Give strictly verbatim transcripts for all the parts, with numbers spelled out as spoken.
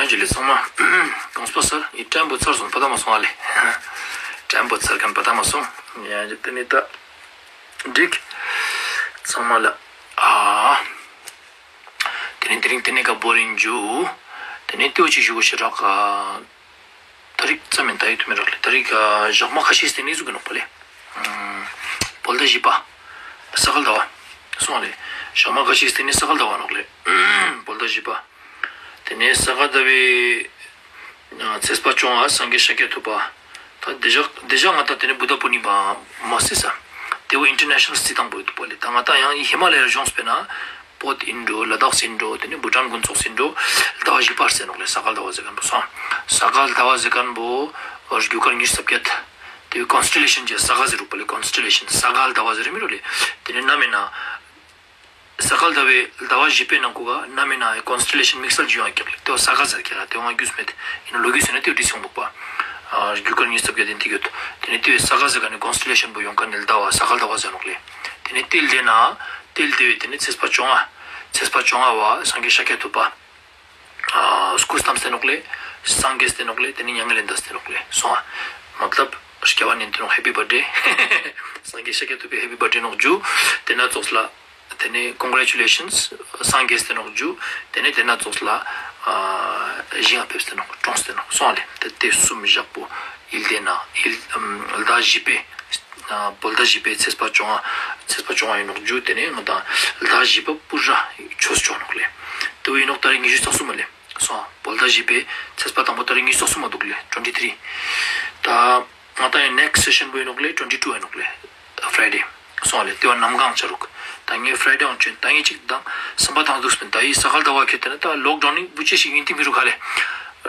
ཇུ་ལེ་ཚང་མ། གོང་སྤོ་སར་ཡི་ཊའིམ་བོ་ཚར་སོང་། པ་ཏ་མ་སོང་ཨ་ལེ། ཊའིམ་བོ་ཚར་ཁན་པ་ཏ་མ་སོང་། ཡ་ཏེ་ནེ་ད་འགྲིག་ཚང་མ་ལ། ཨ་ཏེ་ནེ་དེ་རིང་ཏེ་ནེ་ཀ་བོ་རིང་ཇུ། ཏེ་ནེ་ཏེ་བོ་ཅིག་ཞུ་གོ་ཤེས་རག་ག་ཏ་རིག་ཙམ་མེན་ད་ཡོད་དུ་མེད་རག་ལེ། ཏ་རིག་ཞག་མ་ཁ་ཤས་སྟིང་ནེ་ཟུག་གི་ནོག་པ་ལེ། བོད་ཟླ་བཞི་པ། ས་ག་ཟླ་བ། སོང་ལེ། ཞག་མ་ཁ་ཤས་སྟིང་ནེ་ས་ག་ཟླ་བ་ནོག་ལེ། བོད་ཟླ་བཞི་པ། ཏེ་ནེ་ས་ག་ཟླ་བའི་ཚེས་པ་བཅོ་ལྔ་སངས་རྒྱས་ཤཱཀྱ་ཐུབ་པ། ད་དེ་ཞག་དེ་ཞག་ང་ཏང་ཏེ་ནེ་བུདྡྷ་པུར་ནི་མ་མ་སེ་ས། ཏེ་བོ་ཨིན་ཊར་ནེ་ཤ་ནལ་རྩི་སྟངས་པོ་ཡོད་དུག་པ་ལེ། ད་ང་ཏང་ཡང་ཧི་མ་ལ་ཡའི་ལྗོངས་པེ་ན་བོད་ཨིན་འགྲོ། ལ་དྭགས་ཨིན་འགྲོ། ཏེ་ནེ་བྷུ་ཊཱན་ཀུན་ཚོགས་ཨིན་འགྲོ། ཟླ་བ་བཞི་པ་ཟེར་ནོག་ལེ། ས་ག་ཟླ་བ་ཟེར་ཁན་བོ་སོང་། ས་ག་ཟླ་བ་ཟེར་ཁན་བོ་རྒྱུ་སྐར་ཉི་ཤུ་རྩ་བརྒྱད། ཏེ་བོ་ཀོན་སི་ཊེ་ལེ་ཤན་ཅེས་ས་ག་ཟེར་རུག་པ་ལེ། ཀོན་སི་ཊེ་ལེ་ཤན་ས་ག་ཟླ་བ་ཟེར་མི་རུག་ལེ། ཏེ་ནེ་ནམ་ཨིན་ན། ས་ག་ཟླ་བའི་ཟླ་བ་བཞི་པའི་ནང་ཁུག་ག་ནམ་ཨིན་ན་ཀོན་སི་ཊེ་ལེ་ཤན་དམིགས་བསལ་ཅིག་ཡོང་ང་ཀྱག་ལེ། ཏེ་བོ་ས་ག་ཟེར་ཀྱག་ལེ། ཏེ་བོ་ང་རྒྱུས་མེད། ཨིན་ན་ལོ་རྒྱུས་ཟེར་ན་ཏེ་བོ་བྲིས་སོང་འདུག་པ། རྒྱུ་སྐར་ཉི་ཤུ་རྩ་བརྒྱད་ཏེ་ཡོད། ཏེ་ནེ་ཏེ་བོ་ས་ག་ཟེར་ཁན་ནི་ཀོན་སི་ཊེ་ལེ་ཤན་བོ་ཡོང་ཁན་ནི་ཟླ་བ་ས་ག་ཟླ་བ་ཟེར་ནོག་ལེ། ཏེ་ནེ་ཏེ་ལ་ཏེ་ན་ཏེ་ལ་ཏེ་བོའི་ཏེ་ནེ་ཚེས་པ་བཅོ་ལྔ། ཚེས་པ་བཅོ་ལྔ་བ་སངས་རྒྱས་ཤཱཀྱ་ཐུབ་པ། ཨ་སྐུ་བལྟམས་ཏེ་ནོག་ལེ། སངས་རྒྱས་ཏེ་ནོག་ལེ། ཏེ་ནེ་མྱ་ངན་ལས་འདས་ཏེ་ནོག་ལེ། སོང་ང་། མ་ཏལབ་སྐྱེ་བ་ནེན་ཏེ་ནོག། ཧེ་པི་བར་ཐ་ཌེ། སངས་རྒྱས་ཤཱཀྱ་ཐུབ་པའི་ཧེ་པི་བར་ཐ་ཌེ་ནོག་ཇུ། ཏེ་ན་ཙོགས་ལ། ཏེ་ནེ་ཀོང་གྲེ་ཅུ་ལེ་ཤན་སི། སངས་རྒྱས་ཏེ་ནོག་ཇུ། ཏེ་ནེ་ཏེ་ན་ཙོགས་ལ། ཨ་ཞིང་ང་ཕེབས་ཏེ་ནོག། གྲོངས་ཏེ་ནོག། སོང་ང་ལེ། ཏེ་ཏེ་གསུམ་ཞག་པོ་ཨིལ་ཏེ་ན་ཨིལ་ཨམ་ཟླ་བཞི་པའི། ཨ་བོད་ཟླ་བཞི་པའི་ཚེས་པ་བཅོ་ལྔ། ཚེས་པ་བཅོ་ལྔ་ཨིན་ནོག་ཇུ། ཏེ་ནེ་ང་ཏང་ཟླ་བཞི་པ་པུ་ར་ཆོས་ཅོ་ནོག་ལེ། ཏེ་བོ་ཨིན་ནོག་ཏ་རིག་ཉི་ཤུ་རྩ་གསུམ་མ་ལེ། སོང་ང་། བོད་ཟླ་བཞི་པའི་ཚེས་པ་དང་པོ་ཏ་རིག་ཉི་ཤུ་རྩ་གསུམ་མ་དུག་ལེ། ཊུ་ཝེན་ཊི་ཐི་རི། ད་ང་ཏང་ཡང་ནེགསི་སེ་ཤན་བོ་ཨིན་ནོག་ལེ། ཊུ་ཝེན་ཊི་ཊུ་ཨིན་ནོག་ལེ། ཕ་རའི་ཌེ། སོང་ང་ལེ། ཏེ་བོ་ནམ་གང་ཆ་རུག། ད་ངས་ཕ་རའི་ཌེ་ཡང་ཅོ་ཨིན། ད་ངས་ཅིག་དང་སམ་པ་ཏང་དུག་སྤེན། ད་འི་ས་ག་ཟླ་བ་ཁྱེར་ཏེ་ན་ད་ལོག་ཌའུན་ནི་བུ་ཅེ་ཞིག་ཨིན་ཏེ་མི་རུག་ག་ལེ།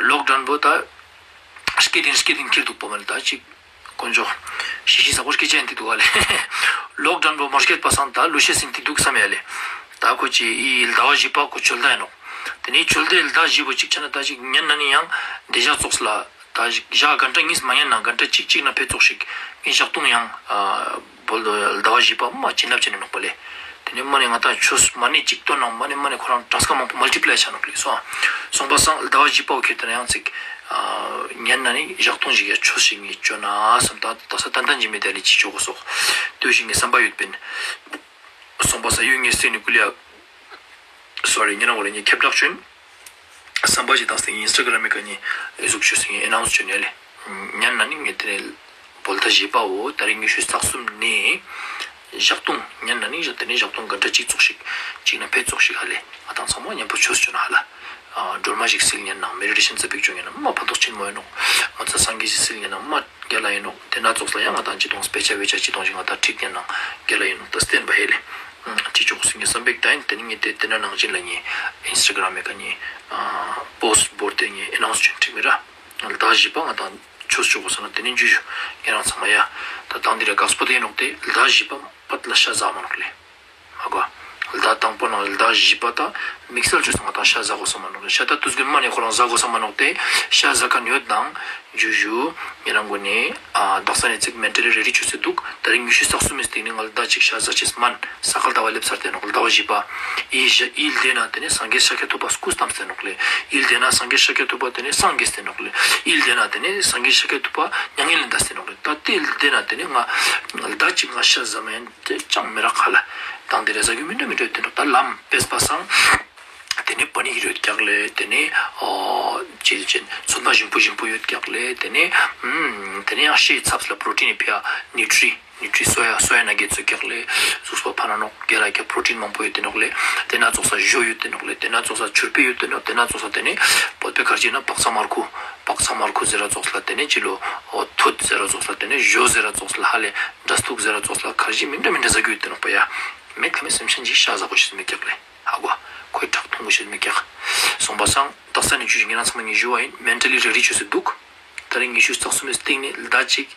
ལོག་ཌའུན་བོ་ད་སྐྱེ་ཏེ་སྐྱེ་ཏེ་ཁྱེར་དུག་པ་མ་ལེ། ད་ཅིག་དཀོན་མཆོག་ཤེས་ཤེས་ས་པོ་སྐད་ཆ་ཨིན་ཏེ་དུག་ག་ལེ། ལོག་ཌའུན་བོ་མ་སྐྱེད་པ་སང་ད་ལུས་ཤེས་ཨིན་ཏེ་དུག་སམ་ཡ་ལེ། ད་ཁོ་ཅི་འི་ཟླ་བ་བཞི་པ་ཁོ་ཆོས་ཟླ་ཨིན་ནོག། ཏེ་ནེ་ཆོས་ཟླའི་ཟླ་བཞི་བོ་ཅིག་ཆ་ན་ད་ཅིག་ཉན་ན་ནི་ཡང་ཏེ་ཞག་ཙོགས་ལ་ད་ཞག་ག་གན་ཊ་ཉིས་མ་ཉན་ན་གན་ཊ་ཅིག་ཅིག་ན་ཕེ་ཙོགས་ཤིག་ངའི་ཞག་སྟོང་ཡང་ཨ་བོད་ཟླ་བ་བཞི་པ་མ་བྱིན་རླབས་ཅན་ཨིན་ནོག་པ་ལེ། ཏེ་ནེ་མ་ནེ་ང་ཏང་ཆོས་མ་ནེ་ཅིག་ཏོན་ནང་མ་ནེ་མ་ནེ་ཁོ་རང་གྲངས་ཀ་མང་པོ་མལ་ཊི་པ་ལའི་ཆ་ནོག་ལེ། སོང་ང་། སོང་པ་སང་ཟླ་བ་བཞི་པ་བོ་ཁྱེར་ཏེ་ན་ཡང་ཅིག་ཨ་ཉན་ན་ནི་ཞག་སྟོང་ཞིག་ཡ་ཆོས་ཤིག་ངས་ཅོ་ན་སམ། ད་ད་ས་ཏན་ཏན་ཅིག་མེད་ད་ལེ། ཅི་ཅོ་གོས་སོག་ཏེ་བོ་ཞིག་ངས་སམ་པ་ཡོད་པིན། སོང་པ་སང་ཡོད་ངས་སེ་ནི་ཀུ་ལི་ཡ། སོ་རི། ཉེ་རང་ངོ་ལེ་ངས་ཁྱབ་བསྒྲགས་ཅོ་ཨིན། སམ་པ་ཞིག་ཏང་སྟེ་ཨིན་སི་ཊ་གྲམ་མི་ཀ་ནེ་འི་ཟུག་ཅོས་སེ་ངས་ཨེ་ནའུནསི་ཅོ་ཨིན་ཡ་ལེ། ཉན་ན་ནི་ངས་ཏེ་ནེ་བོད་ཟླ་བཞི་པ་བོ་ཏ་རིག་ཉི་ཤུ་རྩ་གསུམ་ནེ་ཞག་སྟོང་ཉན་ན་ནི་ཏེ་ནེ་ཞག་སྟོང་གན་ཊ་ཅིག་ཙོགས་ཤིག་ཅིག་ན་ཕེ་ཙོགས་ཤིག་ཧ་ལེ། ང་ཏང་ཚང་མ་ཉམ་པོ་ཆོས་ཅོ་ན་ཧ་ལ། ཨ་སྒྲོལ་མ་ཞིག་སིལ་ཉན་ན་མེ་ཌི་ཊེ་ཤན་ཙ་པིག་ཅོ་ཉན་ན་མ་ཕན་ཐོགས་ཆེན་མོ་ཨིན་ནོག། ངོ་ཚ་སངས་རྒྱས་ཞིག་སིལ་ཉན་ན་མ་རྒྱལ་ལ་ཨིན་ནོག། ཏེ་ན་ཙོགས་ལ་ཡང་ང་ཏང་ཅི་ཏོང་སྤེ་ཆ་བེ་ཆ་ཅི་ཏོང་ཞིག་ང་ཏང་ཁྲིད་ཉན་ན་རྒྱལ་ལ་ཨིན་ནོག། ད་སྟན་པ་ཧེ་ལེ། ཅི་ཅོག་སེ་ངས་སམ་པ་ཏང་ཨིན། ཏེ་ནེ་ངས་ཏེ་ཏེ་ན་ནང་ཅིག་ལ་ངས་ཨིན་སི་ཊ་གྲམ་མི་ཀ་ནེ་ཨ་པོསི་བོར་ཏེ་ངས་ཨེ་ནའུནསི་ཅོ་ཨིན། ཁྲིད་མི་ར། ཟླ་བཞི་པ་ང་ཏང་ཆོས་ཅོ་གོས་ས་ན་ཏེ་ནེ་ཇུ་ཇུ་ཉེ་རང་ཚང་མ་ཡ། ད་དང་འི་ར་ཀགས་པོ་ཏེ་ཨིན་ནོག་ཏེ་ཟླ་བཞི་པ་པད་ལ་ཤ་ཟ་མ་ནོག་ལེ། ཧ་གོ། ཟླ་དང་པོ་ནང་ཟླ་བཞི་པ་ད་དམིགས་བསལ་ཅོས་སེ་ང་ཏང་ཤ་ཟ་གོས་ས་མ་ནོག་ལེ། ཤ་ད་དུས་རྒྱུན་མ་ནེ་ཁོ་རང་ཟ་གོས་ས་མ་ནོག་ཏེ་ཤ་ཟ་ཁན་ཡོད་ནང་ཇུ་ཇུ་ཉེ་རང་ངོ་ནེ་ཨ་དག་ས་ནེ་ཅིག་མེན་ཊ་ལི་རེ་ཌི་ཅོས་སེ་དུག། ཏ་རིག་ཉི་ཤུ་རྩ་གསུམ་མི་སྟིང་ནེ་ང་ལ་ཟླ་ཅིག་ཤ་ཟ་ཅེས་མན། ས་ག་ཟླ་བ་ལེབས་ཚར་ཏེ་ནོག་ལེ། ཟླ་བ་བཞི་པ། འི་ཞག་འི་ལ་ཏེ་ན་ཏེ་ནེ་སངས་རྒྱས་ཤཱཀྱ་ཐུབ་པ་སྐུ་བལྟམས་ཏེ་ནོག་ལེ། འི་ལ་ཏེ་ན་སངས་རྒྱས་ཤཱཀྱ་ཐུབ་པ་ཏེ་ནེ་སངས་རྒྱས་ཏེ་ནོག་ལེ། འི་ལ་ཏེ་ན་ཏེ་ནེ་སངས་རྒྱས་ཤཱཀྱ་ཐུབ་པ་མྱ་ངན་ལས་འདས་ཏེ་ནོག་ལེ། ད་ཏེ་ལ་ཏེ་ན་ཏེ་ནེ་ང་ཟླ་ཅིག་ང་ཤ་ཟ་མ་ཡིན་ཏེ་ཅང་མི་རག་ཧ་ལ། དང་འི་རེ་ཟ་རྒྱུ་མི་འདྲ་མི་འདྲ་ཡོད་ཏེ་ནོག། ད་ལམ་ཕེས་པ་སང་ཏེ་ནེ་པ་ནི་ཡོད་ཀྱག་ལེ། ཏེ་ནེ་ཨ་ཅི་ཅི་ཚོད་མ་ཞིམ་པོ་ཞིམ་པོ་ཡོད་ཀྱག་ལེ། ཏེ་ནེ་ཨམ་ཏེ་ནེ་ཡང་ཤའི་ཚབ་ལ་པྲོ་ཊིན་ནི་ཕི་ཡ་ནིའུ་ཊི་རི་ནིའུ་ཊི་རི་སོ་ཡ་སོ་ཡ་ནག་གེཊ་ཡོད་ཀྱག་ལེ། གཟུགས་པོ་ཕན་ནོག། ག་ར་ཀྱང་པྲོ་ཊིན་མང་པོ་ཡོད་ཏེ་ནོག་ལེ། ཏེ་ན་ཙོགས་ས་ཞོ་ཡོད་ཏེ་ནོག་ལེ། ཏེ་ན་ཙོགས་ས་ཆུར་པེ་ཡོད་ཏེ་ནོག། ཏེ་ན་ཙོགས་ས་ཏེ་ནེ་བོད་པའི་ཁར་ཇི་ན་པག་ཚང་མར་ཁུ་པག་ཚང་མར་ཁུ་ཟེར་ར་ཙོགས་ལ་ཏེ་ནེ་ཅི་ལོ་འོ་ཐུད་ཟེར་ར་ཙོགས་ལ་ཏེ་ནེ་ཞོ་ཟེར་ར་ཙོགས་ལ་ཧ་ལེ་འདྲ་སྟུག་ཟེར་ར་ཙོགས་ལ་ཁར་ཇི་མི་འདྲ་མི་འདྲ་ཟ་རྒྱུ་ཡོད་ཏེ་ནོག་པ་ཡ། མེད་ཁ་མེད་སེམས་ཅན་ཅིག་ཤ་ཟ་གོས་ཤེས་མི་ཀྱག་ལེ། ཧ་གོ། ཁོའི་ཁྲག་འཐུང་གོས་ཤེས་མི་ཀྱག། སོང་པ་སང་དག་ས་ནེ་ཇུ་ཇུ་ཉེ་རང་ཚང་མ་ངས་ཞུ་བ་ཨིན། མེན་ཊ་ལི་རེ་ཌི་ཅོས་སེ་དུག། ཏ་རིག་ཉི་ཤུ་རྩ་གསུམ་མི་སྟིང་ནེ་ཟླ་ཅིག་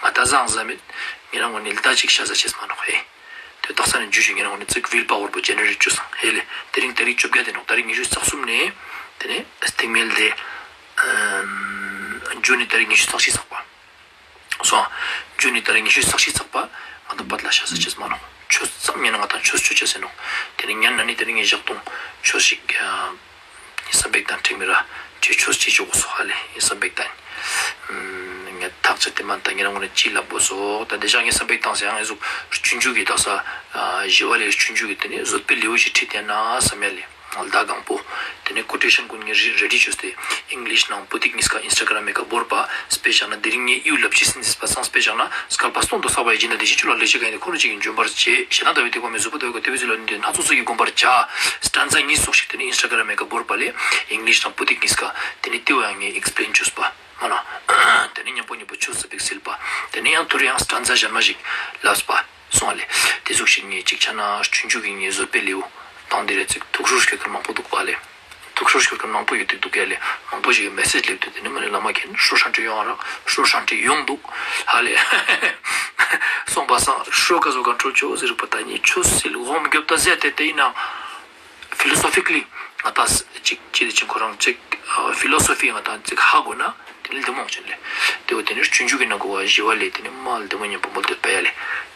ང་ད་ཟ་ཡང་ཟ་མེད། ཉེ་རང་ངོ་ནེ་ཟླ་ཅིག་ཤ་ཟ་ཅེས་མ་ནོག་ཧེ། ཏེ་དག་ས་ནེ་ཇུ་ཇུ་ཉེ་རང་ངོ་ནེ་ཙིག་ཝིལ་པ་ཝར་པོ་ཇེ་ནེ་རེཊ་ཅོས་སང་ཧེ་ལེ། དེ་རིང་ཏ་རིག་བཅོ་བརྒྱད་ཏེ་ནོག། ཏ་རིག་ཉི་ཤུ་རྩ་གསུམ་ནེ་ཏེ་ནེ་སྟིང་མེ་ལ་ཏེ་ཨམ་ཇུ་ནི་ཏ་རིག་ཉི་ཤུ་རྩ་གཅིག་ཚག་པ། སོང་། ཇུ་ནི་ཏ་རིག་ཉི་ཤུ་རྩ་གཅིག་ཚག་པ་ང་ད་པད་ལ་ཤ་ཟ་ཅེས་མ་ནོག། ཆོས་ཙམ་ཉན་ན་ང་ད་ཆོས་ཆོས་ཅེས་ཟེར་ནོག། ཏེ་ནེ་ཉན་ན་ནི་ཏེ་ནེ་ངས་ཞག་སྟོང་ཆོས་ཤིག་ཨ་སམ་པ་ཏང་ཁྲིད་མི་ར། ཅི་ཆོས་ཅི་ཆོག་སོ་ཧ་ལེ་ཡིན་བསམ་པེག་ཏང་། ངས་ཐག་ཆ་དེ་མན་ད་ངེ་རང་ངོ་ནས་ཅི་ལབ་བོ་སོ་ད་དེ་ཞག་ངས་བསམ་པེག་ཏང་སེ་ཡང་ཨེ་ཟུག་སྤྱོད་འཇུག་གི་དག་ས་ཞི་བ་ལྷའི་སྤྱོད་འཇུག་གི་དེ་ནས་བཟོད་པའི་ལེའུ་ཞིག་ཁྲིད་དེ་ན་བསམ་ཡ་ལེ། ལྡ་གང་པོ། དེ་ནས་ཀོ་ཊེ་ཤན་ཀུན་ངས་རེ་ཌི་བཅོས་ཏེ་ཨིང་ལིཤ་ནང་བོད་ཡིག་གཉིས་ཀ་ཨིན་སི་ཊ་གྷ་རམ་མེ་ཀ་བོར་པ་སྤེ་ཞག་ན་དེ་རིང་ངས་ཡུལ་ལབ་ཅི་སིན་ཟེར་པ་སང་སྤེ་ཞག་ན་སྐལ་པ་སྟོང་དུ་བསགས་པ་ཡི་སྦྱིན་བདག་དེ་བཞིན་ཆོས་ལ་ལེགས་སྤྱད་གང་ཡིན་ཏེ་ཁོ་ན་ཅིག་ཡིན་འཇོམས་པར་བྱེད། ཞེ་སྡང་ལྟ་བའི་དེ་གོ་མེད་བཟོད་པ་ལྟ་བའི་གོ་དེ་བས་ཟིན་ལ་ནི་དེ་སྣ་ཚོགས་སུ་ཡི་བསྒོམ་པར་བྱ། སི་ཊན་ཛ་གཉིས་སོགས་ཤིག་དེ་ནས་ཨིན་སི་ཊ་གྷ་རམ་མེ་ཀ་བོར་པ་ལེ། ཨིང་ལིཤ་དང་བོད་ཡིག་གཉིས་ཀ་དེ་ནས་ལྟེ་བ་ཡང་ངས་ཨེག་སི་པི་ལེན་བཅོས་པ་མ་ན། དེ་ནས་མཉམ་པོ་མཉམ་པོ་ཆོས་ཟབ་པའི་སིལ་པ། དེ་ནས་ཡང་ཐོ་རེ་ཡང་སི་ཊན་ཛ་གཞན་མ་ཞིག་ལབས་པ་སོང་བ་ལེ། དེ་ཟུག་ཞིག་ངས་ཅིག་ཆ་ན་སྤྱོད་འཇུག་གི་ངས་བཟོད་པའི་ལེའུ་དང་དེ་རེ་ཚིག་ཐུགས་སྲོག་ཤོར་མཁན་མང་པོ་འདུག་པ་ལེ། ཐུགས་སྲོག་ཤོར་མཁན་མང་པོ་ཡོད་དེ་འདུག་ག་ལེ། མང་པོ་ཞིག་གི་མེ་སེཇ་སླེབས་དུས་དེ་ནི་མ་ནི་བླ་མ་མཁྱེན་སྲོག་ཧྲང་ཏེ་ཡོང་རག་སྲོག་ཧྲང་ཏེ་ཡོང་འདུག་ཧ་ལེ། སོང་པ་སང་སྲོག་ག་ཟུག་ག་འཕྲོད་ཆོག་ཟེར་པ་ད་ནི་ཆོས་སིལ་འོམ་རྒྱོབ་ད་ཟེར་ཏེ་དེ་ཡིན་ན། ཕི་ལོ་སོ་ཕི་ཀ་ལི་ང་ད་ཅིག་ཅི་དེ་ཅིག་ཁོ་རང་ཅིག་ཕི་ལོ་སོ་ཕི་ང་ད་ཅིག་ཧ་གོ་ན་དེ་ནི་ལྡེ་མོ་ཅན་ལེ། དེ་བོ་དེ་ནི་སྤྱོད་འཇུག་གི་ནང་གོ་བ་ཞི་བ་ལེ་དེ་ནི་མ་ལྡེ་མོ་མཉམ་པོ་མོལ་དུ་པ་ཡ་ལེ།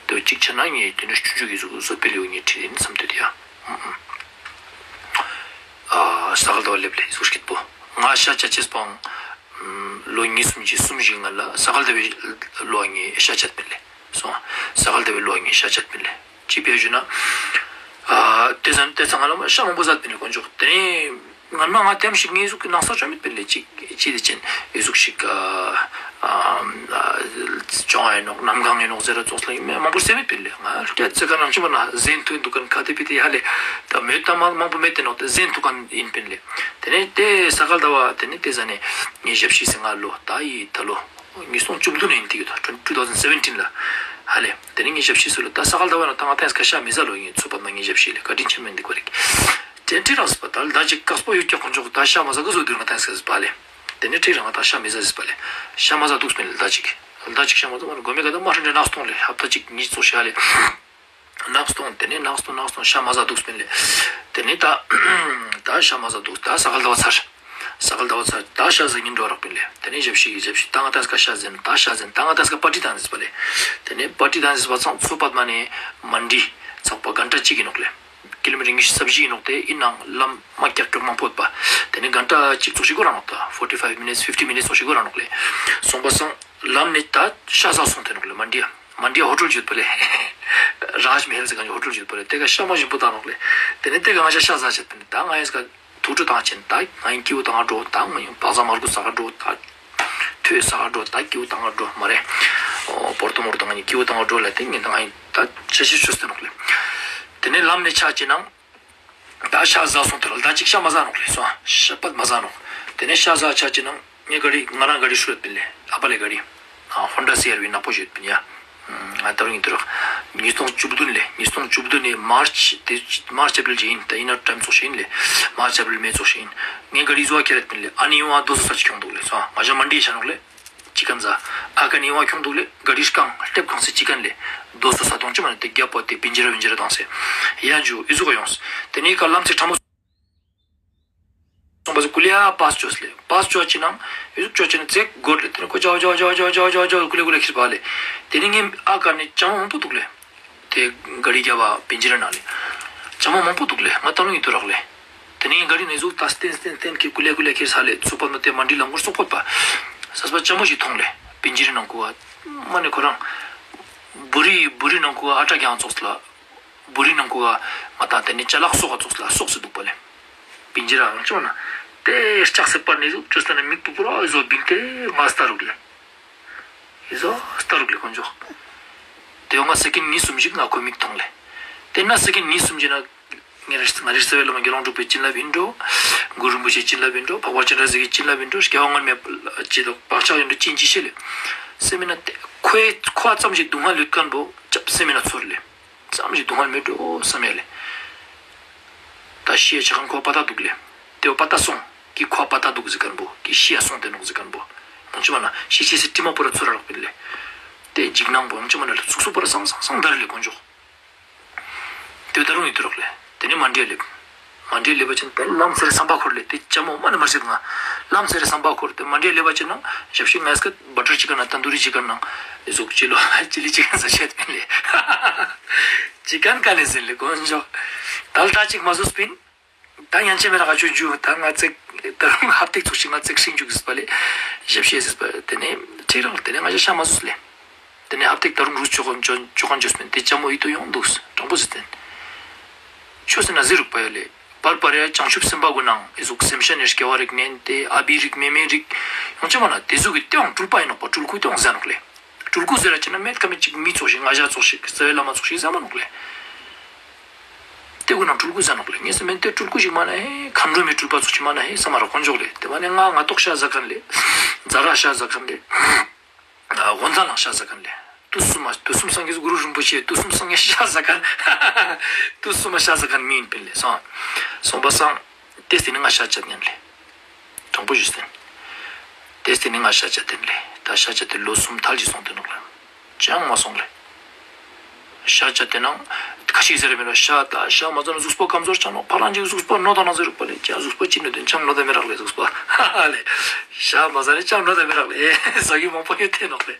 དེ་བོ་ཅིག་ཆ་ན་ངས་དེ་ནི་སྤྱོད་འཇུག་གི་གཟུགས་བཟོད་པའི་ལེའུ་ངས་ཁྲིད་ཡིན་བསམ་དུས་དེ་ཡ། ཨ་ས་ག་ཟླ་བ་ལེབ་ལེ་ཟུར་སྐྱིད་པོ། ང་ཤ་ཆ་ཅེས་པང་ལོ་ཉིས་སུམ་ཅུ་སུམ་ཞིག་ང་ལ་ས་ག་ཟླ་བའི་ལོ་ངས་ཤ་ཆད་པིན་ལེ། སོང་ས་ག་ཟླ་བའི་ལོ་ངས་ཤ་ཆད་པིན་ལེ། ཅི་ཕི་ཞུ་ན། ཨ་དེ་ཙང་དེ་ཙང་ང་ལ་ཤ་མང་པོ་ཟད་པིན་ལེ་དཀོན་མཆོག་དེ་ནས་ང་མ་ང་དེམ་ཞིག་ངའི་གཟུགས་ཀྱི་ནང་ས་ཅོ་མེད་པིན་ལེ་ཅིག་ཅི་དེ་ཅན་ཨི་གཟུགས་ཤིག་ཨ་ཨ་ཅོང་ཨེ་ནོག་ནམ་གང་ཨེ་ནོག་ཟེར་ར་ཙོགས་ལ་ཡིན་མེད་མང་པོ་སེ་མེད་པིན་ལེ། ང་སྐད་ཚེ་ག་ནང་ཆུ་མ་ན་ཟན་ཐུན་འདུག་གན་ཁ་དེ་པི་དེ་ཡ་ལེ། ད་མེད་ད་མ་མང་པོ་མེད་དེ་ནོག་དེ་ཟན་ཐུ་གན་ཡིན་པིན་ལེ། དེ་ནས་དེ་ས་ག་ཟླ་བ་དེ་ནས་དེ་ཟ་ནས་ངས་ཞབས་ཕྱི་སེ་ང་ལོ་ད་ཡི་ད་ལོ་ཉིས་སྟོང་བཅུ་བདུན་ནས་ཡིན་དེ་གི་ད་two thousand seventeen ལ་ཧ་ལེ། དེ་ནས་ངས་ཞབས་ཕྱི་སུ་ལ་ད་ས་ག་ཟླ་བ་ན་ད་ང་ཏང་སྐད་ཤ་མི་ཟ་ལོ་ཡིན་ཚོད་པ་ན་ངས་ཞབས་ཕྱི་ལེ་བཀའ་དྲིན་ཆེན་མེད་འདི་གོ་རིག་དྲན་ཁྲི་རང་སི་པ་ད་ལ་ད་ཅིག་དཀགས་པོ་ཡོད་ཀྱག་དཀོན་མཆོག་ད་ཤ་མ་ཟ་གི་བཟོ་དུས་ང་ཏང་སྐད་ཟ་པ་ལེ། དེ་ནས་ཁྲི་རང་ང་ད་ཤ་མི་ཟ་ཟི་པ་ལེ། ཤ་མ་ཟ་འདུག་སྤེན་ལེ་ད་ཅིག་ད་ཅིག་ཤ་མ་ཟ་མ་ནི་གོ་མེ་ག་ད་མ་ཧྲན་ཏེ་ནག་སྟོང་ལེ་ཧབ་ད་ཅིག་ཉིས་ཙོགས་ཤ་ལེ། ནག་སྟོང་དེ་ནས་ནག་སྟོང་ནག་སྟོང་ཤ་མ་ཟ་འདུག་སྤེན་ལེ། དེ་ནས་ད་ད་ཤ་མ་ཟ་འདུག་ད་ས་ག་ཟླ་བ་ཚར། ས་ག་ཟླ་བ་ཚར་ད་ཤ་ཟ་ཉིན་འགྲོ་རག་སྤེན་ལེ། དེ་ནས་ཞབས་ཕྱི་ཞབས་ཕྱི་ད་ང་ཏང་སྐད་ཤ་ཟེན་ད་ཤ་ཟེན་ད་ང་ཏང་སྐད་པར་ཊི་དང་ཟེར་པ་ལེ། དེ་ནས་པར་ཊི་དང་ཟེར་པ་ཚང་ཚོ་པད་མ་ནས་མན་ཌི་ཚག་པ་གན་ཊ་གཅིག་ཡིན་ནོག་ལེ། ཀི་ལོ་མི་ཊར་ཉི་ཤུ་རྩ་བཞི་ཡིན་ནོག་དེ་ཡིན་ནང་ལམ་མ་ཀྱག་ཀྱོག་མང་པོ་ཡོད་པ། དེ་ནས་གན་ཊ་གཅིག་ཙོགས་ཤིག་འགོར་རག་ནོག་ད་forty five minutes fifty minutes ཙོགས་ཤིག་འགོར་རག་ནོག་ལེ། སོང་པ་སང་ལམ་ནས་ད་ཤ་ཟ་སོང་དེ་ནོག་ལེ་མན་ཌི་ཡ། མན་ཌི་ཡ་ཧོ་ཊེལ་ཡོད་པ་ལེ། རཱཇ་མ་ཧལ་ཟེར་ག་ནི་ཧོ་ཊེལ་ཡོད་པ་ལེ་དེ་ག་ཤ་མ་ཞིམ་པོ་བཏང་ནོག་ལེ། དེ་ནས་དེ་ག་ང་ཤ་ཤ་ཟ་ཆད་དེ་ནས་ད་ང་ཡིས་ག་ཐུགས་ཁྲོ་བཏང་ཆེན་ད་ང་ཡིན་སྐྱིད་པོ་བཏང་འགྲོ་ད་ང་ཡིན་བག་ཚ་མར་ཁུ་ཟ་ག་འགྲོ་ད་ཐོས་ཟ་ག་འགྲོ་ད་སྐྱིད་པོ་བཏང་ག་འགྲོ་མ་རེད། ཨོ་བོར་ཏོ་མོར་ཏོ་ང་ཡིན་སྐྱིད་པོ་བཏང་ག་འགྲོ་ལ་དེ་ངས་ད་ང་ཡིན་ད་ཆ་ཤི་ཆོས་དེ་ནོག་ལེ། དེ་ནས་ལམ་ནས་ཆ་ཅི་ནང་ད་ཤ་ཟ་སོང་དེ་ར་ད་ཅིག་ཤ་མ་ཟ་ནོག་ལེ་སོང་ཤ་པད་མ་ཟ་ནོག་དེ་ནས་ཤ་ཟ་ཆ་ཅི་ནང་ངས་ག་རི་ང་རང་ག་རི་ཤུ་ཡོད་པིན་ལེ་ཨ་པ་ལེ་ག་རི་ཧོན་ཌ་སི་ཨར་ཝི་ནག་པོ་ཞིག་ཡོད་པིན་ཡ། ང་ད་རུང་ཡིན་དུ་རག་ཉིས་སྟོང་བཅུ་བདུན་ལེ་ཉིས་སྟོང་བཅུ་བདུན་ནས་མར་ཆི་དེ་མར་ཆི་ཨེ་པྲིལ་ཅིག་ཡིན་ད་ཡིན་ན་ཊའིམ་ཙོགས་ཤིག་ཡིན་ལེ། མར་ཆི་ཨེ་པྲིལ་མེ་ཙོགས་ཤིག་ཡིན། ངས་ག་རི་བཟོ་བ་ཁྱེར་ཡོད་པིན་ལེ་ཨ་ནི་ཡོང་བ་རྡོ་སོ་ས་ཅིག་ཁྱོང་འདུག་ལེ་སོང་ང་ཞ་མན་ཌི་ཡ་ཆ་ནོག་ལེ། ཅི་ཀན་ཟ། ཨ་ཀ་ནི་ཡོང་བ་ཁྱོང་འདུག་ལེ་ག་རི་རྐང་ལྟེབ་ཁང་སེ་ཅི་ཀན་ལེ། རྡོ་སོ་ས་དོང་ཅི་མ་ནི་དེ་རྒྱབ་པོ་དེ་བིན་ཇི་ར་བིན་ཇི་ར་དང་སེ། ཡ་འཇུ་ཨི་ཟུག་ག་ཡོངས། དེ་ནི་ཀ་ལམ་ཚིག་ཕྲ་མོ། སོང་པ་ཟུ་ཀུ་ལེ་ཡ་པཱས་ཅོས་ལེ། པཱས་ཅོ་ཅི་ནང་ཨི་ཟུག་ཅོ་ཅི་ནང་ཚེ་གོར་ལེ་དེ་ནི་ཀོ་ཅོ་ཅོ་ཀུ་ལེ་ཀུ་ལེ་ཁྱེར་པ་ལེ། དེ་ནི་ངའི་ཨ་ཀ་ནི་ཅང་མང་པོ་འདུག་ལེ། དེ་ག་རི་རྒྱབ་པ་བིན་ཇི་ར་ནང་ལེ། ཅང་མང་པོ་འདུག་ལེ་ང་ད་ལོ་ཡིན་དུ་རག་ལེ། དེ་ནས་ག་རི་ནས་ཟུག་ད་སྟན་སྟན་སྟན་ཁྱེར་ཀུ་ལེ་ཀུ་ལེ་ཁྱེར་ས་ལེ་ཚུགས་པ་ནོ་དེ་མན་ཌི་ལམ་གོར་སོག་པོ་པ། ས་སྤ་ཅམ་པོ་ཞིག་མཐོང་ལེ། བིན་ཇི་རི་ནང་ཁུ་བ། མ་ནི་ཁོ་རང་། བུ་རི་བུ་རི་ནང་ཁུ་བ་ཨ་ཏྲ་གྱང་ཙོགས་ལ། བུ་རི་ནང་ཁུ་བ་མ་ད་དེ་ནས་ཅ་ལག་སོག་ག་ཙོགས་ལ་སོག་སེ་འདུག་པ་ལེ། བིན་ཇི་ར་ཡང་ཅོ་ན། དེ་ལྕགས་སེ་པར་ནས་ཟུག་ཅོ་ས་ན་མིག་པུ་པུ་ར་ཨི་ཟོ་བིང་སྟེ་ང་ལྟ་རུག་ལེ། ཨི་ཟོ་ལྟ་རུག་ལེ་དཀོན་མཆོག་དེ་ཡོང་ང་སེ་ཀེན་ཉིས་སུམ་ཞིག་ང་ཁོའི་མིག་མཐོང་ལེ། དེ་ན་སེ་ཀེན་ཉིས་སུམ་ཞིག་ན། ངའི་རིགས་ང་རིགས་སེ་བའི་བླ་མ་དགེ་སློང་འབྲུག་པའི་བྱིན་རླབས་ཡིན་འགྲོ། གུ་རུ་རིན་པོ་ཆེའི་བྱིན་རླབས་ཡིན་འགྲོ། འཕགས་པ་སྤྱན་རས་གཟིགས་ཀྱི་བྱིན་རླབས་ཡིན་འགྲོ། སྐྱེ་བ་སྔོན་མའི་ཅི་དོག་བག་ཆགས་ཡིན་འགྲོ་ཅི་ཡིན་ཅི་ཤེས་ལེ། སེ་མིན་ན་དེ་ཁོའི་ཁོ་ཙམ་ཞིག་སྡུག་བསྔལ་ཡོད་མཁན་པོ་ཅབ་སེ་མིན་ན་ཚོར་ལེ། ཙམ་ཞིག་སྡུག་བསྔལ་མེད་འགྲོ་བསམ་ཡ་ལེ། ད་ཤི་ཡ་ཆ་ཁན་ཁོ་པ་ཏ་འདུག་ལེ། དེ་བོ་པ་ཏ་སོང་གི་ཁོ་པ་ཏ་འདུག་ཟེར་མཁན་པོ་གི་ཤི་ཡ་སོང་དེ་ནོག་ཟེར་མཁན་པོ། ཡང་ཅི་མ་ན་ཤི་ཅེས་སི་དྲི་མ་པོ་ར་ཚོར་ར་རག་པིན་ལེ། དེ་འཇིགས་སྣང་པོ་ཡང་ཅི་མ་ན་ལ་ཚུགས་སུ་པོ་ར་སང་སང་སང་དར་ལེ་དཀོན་མཆོག་དེ་བོ་ད་རུང་ཡིད་དུ་རག་ལེ། དེ་ནས་མན་ཌི་ཡ་ལེབ། མན་ཌི་ཡ་ལེབ་པ་ཅིན་དེ་ལམ་སེར་སམ་པ་ཁོར་ལེ་དེ་ཅ་མོ་མ་ནི་མར་ཟེར་ང་། ལམ་སེར་སམ་པ་ཁོར་དེ་མན་ཌི་ཡ་ལེབ་པ་ཅིན་ན་ཞབས་ཕྱི་ངས་ཀ་བ་ཊར་ཅི་ཀན་ན་ཏན་དུ་རི་ཅི་ཀན་ན་ཟུག་ཅི་ལོ་ཅི་ལི་ཅི་ཀན་ཟ་ཤེས་ཏེ་ལེ། ཅི་ཀན་ཀ་ནས་ཟེར་ལེ་དཀོན་མཆོག་ད་ལྟ་ཅིག་མ་ཟོས་པིན། ད་ཡན་ཆད་མེད་ན་ག་ཆོས་རྒྱུ་ད་ང་ཚེ་ ད་རུང་ཧབ་ཏིག་ཚུགས་ཤིག་ང་ཚིག་ཤིང་ཅུག་ཟེར་པ་ལེ། ཞབས་ཕྱི་ཟེར་པ་དེ་ནས་ཁྲིག་རང་དེ་ནས་ང་ཞ་ཤ་མ་ཟོས་ལེ། དེ་ནས་ཧབ་ཏིག་ད་རུང་རུས་ཅོ་གོན་ཅོ་ཅོ་གོན་ཅོས་མེན་དེ་ཅ་མོ་ཡིད་དུ་ཡོང་འདུག་དྲང་པོ་ཟེར་ཏེན། ཆོས་ཟེར་ན་ཟེར་རུག་པ་ཡ་ལེ། བར་བར་ཡ་བྱང་ཆུབ་སེམས་དཔའ་གུན་ནང་ཨི་ཟུག་སེམས་ཅན་ནི་སྐྱེ་བ་རིགས་ནན་ཏེ་ཨ་བི་རིགས་མེ་མེ་རིགས་ཡོང་ཅེས་མ་ན་དེ་ཟུག་གི་སྟེའང་སྤྲུལ་པ་ཡིན་ནོག་པ། སྤྲུལ་སྐུ་སྟེའང་ཟེར་ནོག་ལེ། སྤྲུལ་སྐུ་ཟེར་ར་ཅེ་ན་མེད་ཁ་མེད་ཅིག་མི་ཙོགས་ཤིག་ང་ཞ་ཙོགས་ཤིག་རྩ་བའི་བླ་མ་ཙོགས་ཤིག་ཟེར་མ་ནོག་ལེ། དེ་གུན་ནང་སྤྲུལ་སྐུ་ཟེར་ནོག་ལེ། ངས་སེམས་མེད་དེ་སྤྲུལ་སྐུ་ཞིག་མ་ན་ཧེ་མཁའ་འགྲོ་མའི་སྤྲུལ་པ་ཙོགས་ཤིག་མ་ན་ཧེ་བསམ་མ་ར་དཀོན་མཆོག་ལེ། དེ་མ་ནས་ང་ང་ཏོག་ཤ་ཟ་མཁན་ལེ། ཛ་ར་ཤ་ཟ་མཁན་ལེ། ཨ་དབོན་ཚ་ནང་ཤ་ཟ་མཁན་ལེ། དུས་གསུམ་མ་དུས་གསུམ་སངས་རྒྱས་གུ་རུ་རིན་པོ་ཆེ་དུས་གསུམ་སངས་རྒྱས་ཤ་ཟ་མཁན། དུས་གསུམ་མ་ཤ་ཟ་མཁན་མི་ཡིན་པིན་ལེ་སོང་། སོང་པ་སང་། དེ་སྟེ་ནི་ང་ཤ་བཅད་ནེན་ལེ། དྲང་པོ་ཞུས་ཏེན། དེ་སྟེ་ནི་ང་ཤ་བཅད་དེན་ལེ། ད་ཤ་བཅད་དེ་ལོ་གསུམ་ཐལ་ཞིག་སོང་སྟེ་ནོག་ལེ། ཅང་མ་སོང་ལེ། ཤ་བཅད་དེ་ནང་ཁ་ཤིག་ཟེར་མི་ར་ཤ་ད་ཤ་མ་ཟ་ན་གཟུགས་པོ་ཀམ་ཟོར་ཆ་ནོག། ཕ་རང་ཅིག་གཟུགས་པོ་ནོ་ད་ན་ཟེར་རུག་པ་ལེ། ཅང་གཟུགས་པོ་ཅི་ནོ་དེན་ཅང་ནོ་ད་མི་རག་ལེ་གཟུགས་པོ་ཧ་ཧ་ལེ། ཤ་མ་ཟ་ན་ཅང་ནོ་ད་མི་རག་ལེ། ཟ་རྒྱུ་མང་པོ་ཡོད་དེ་ནོག་ལེ།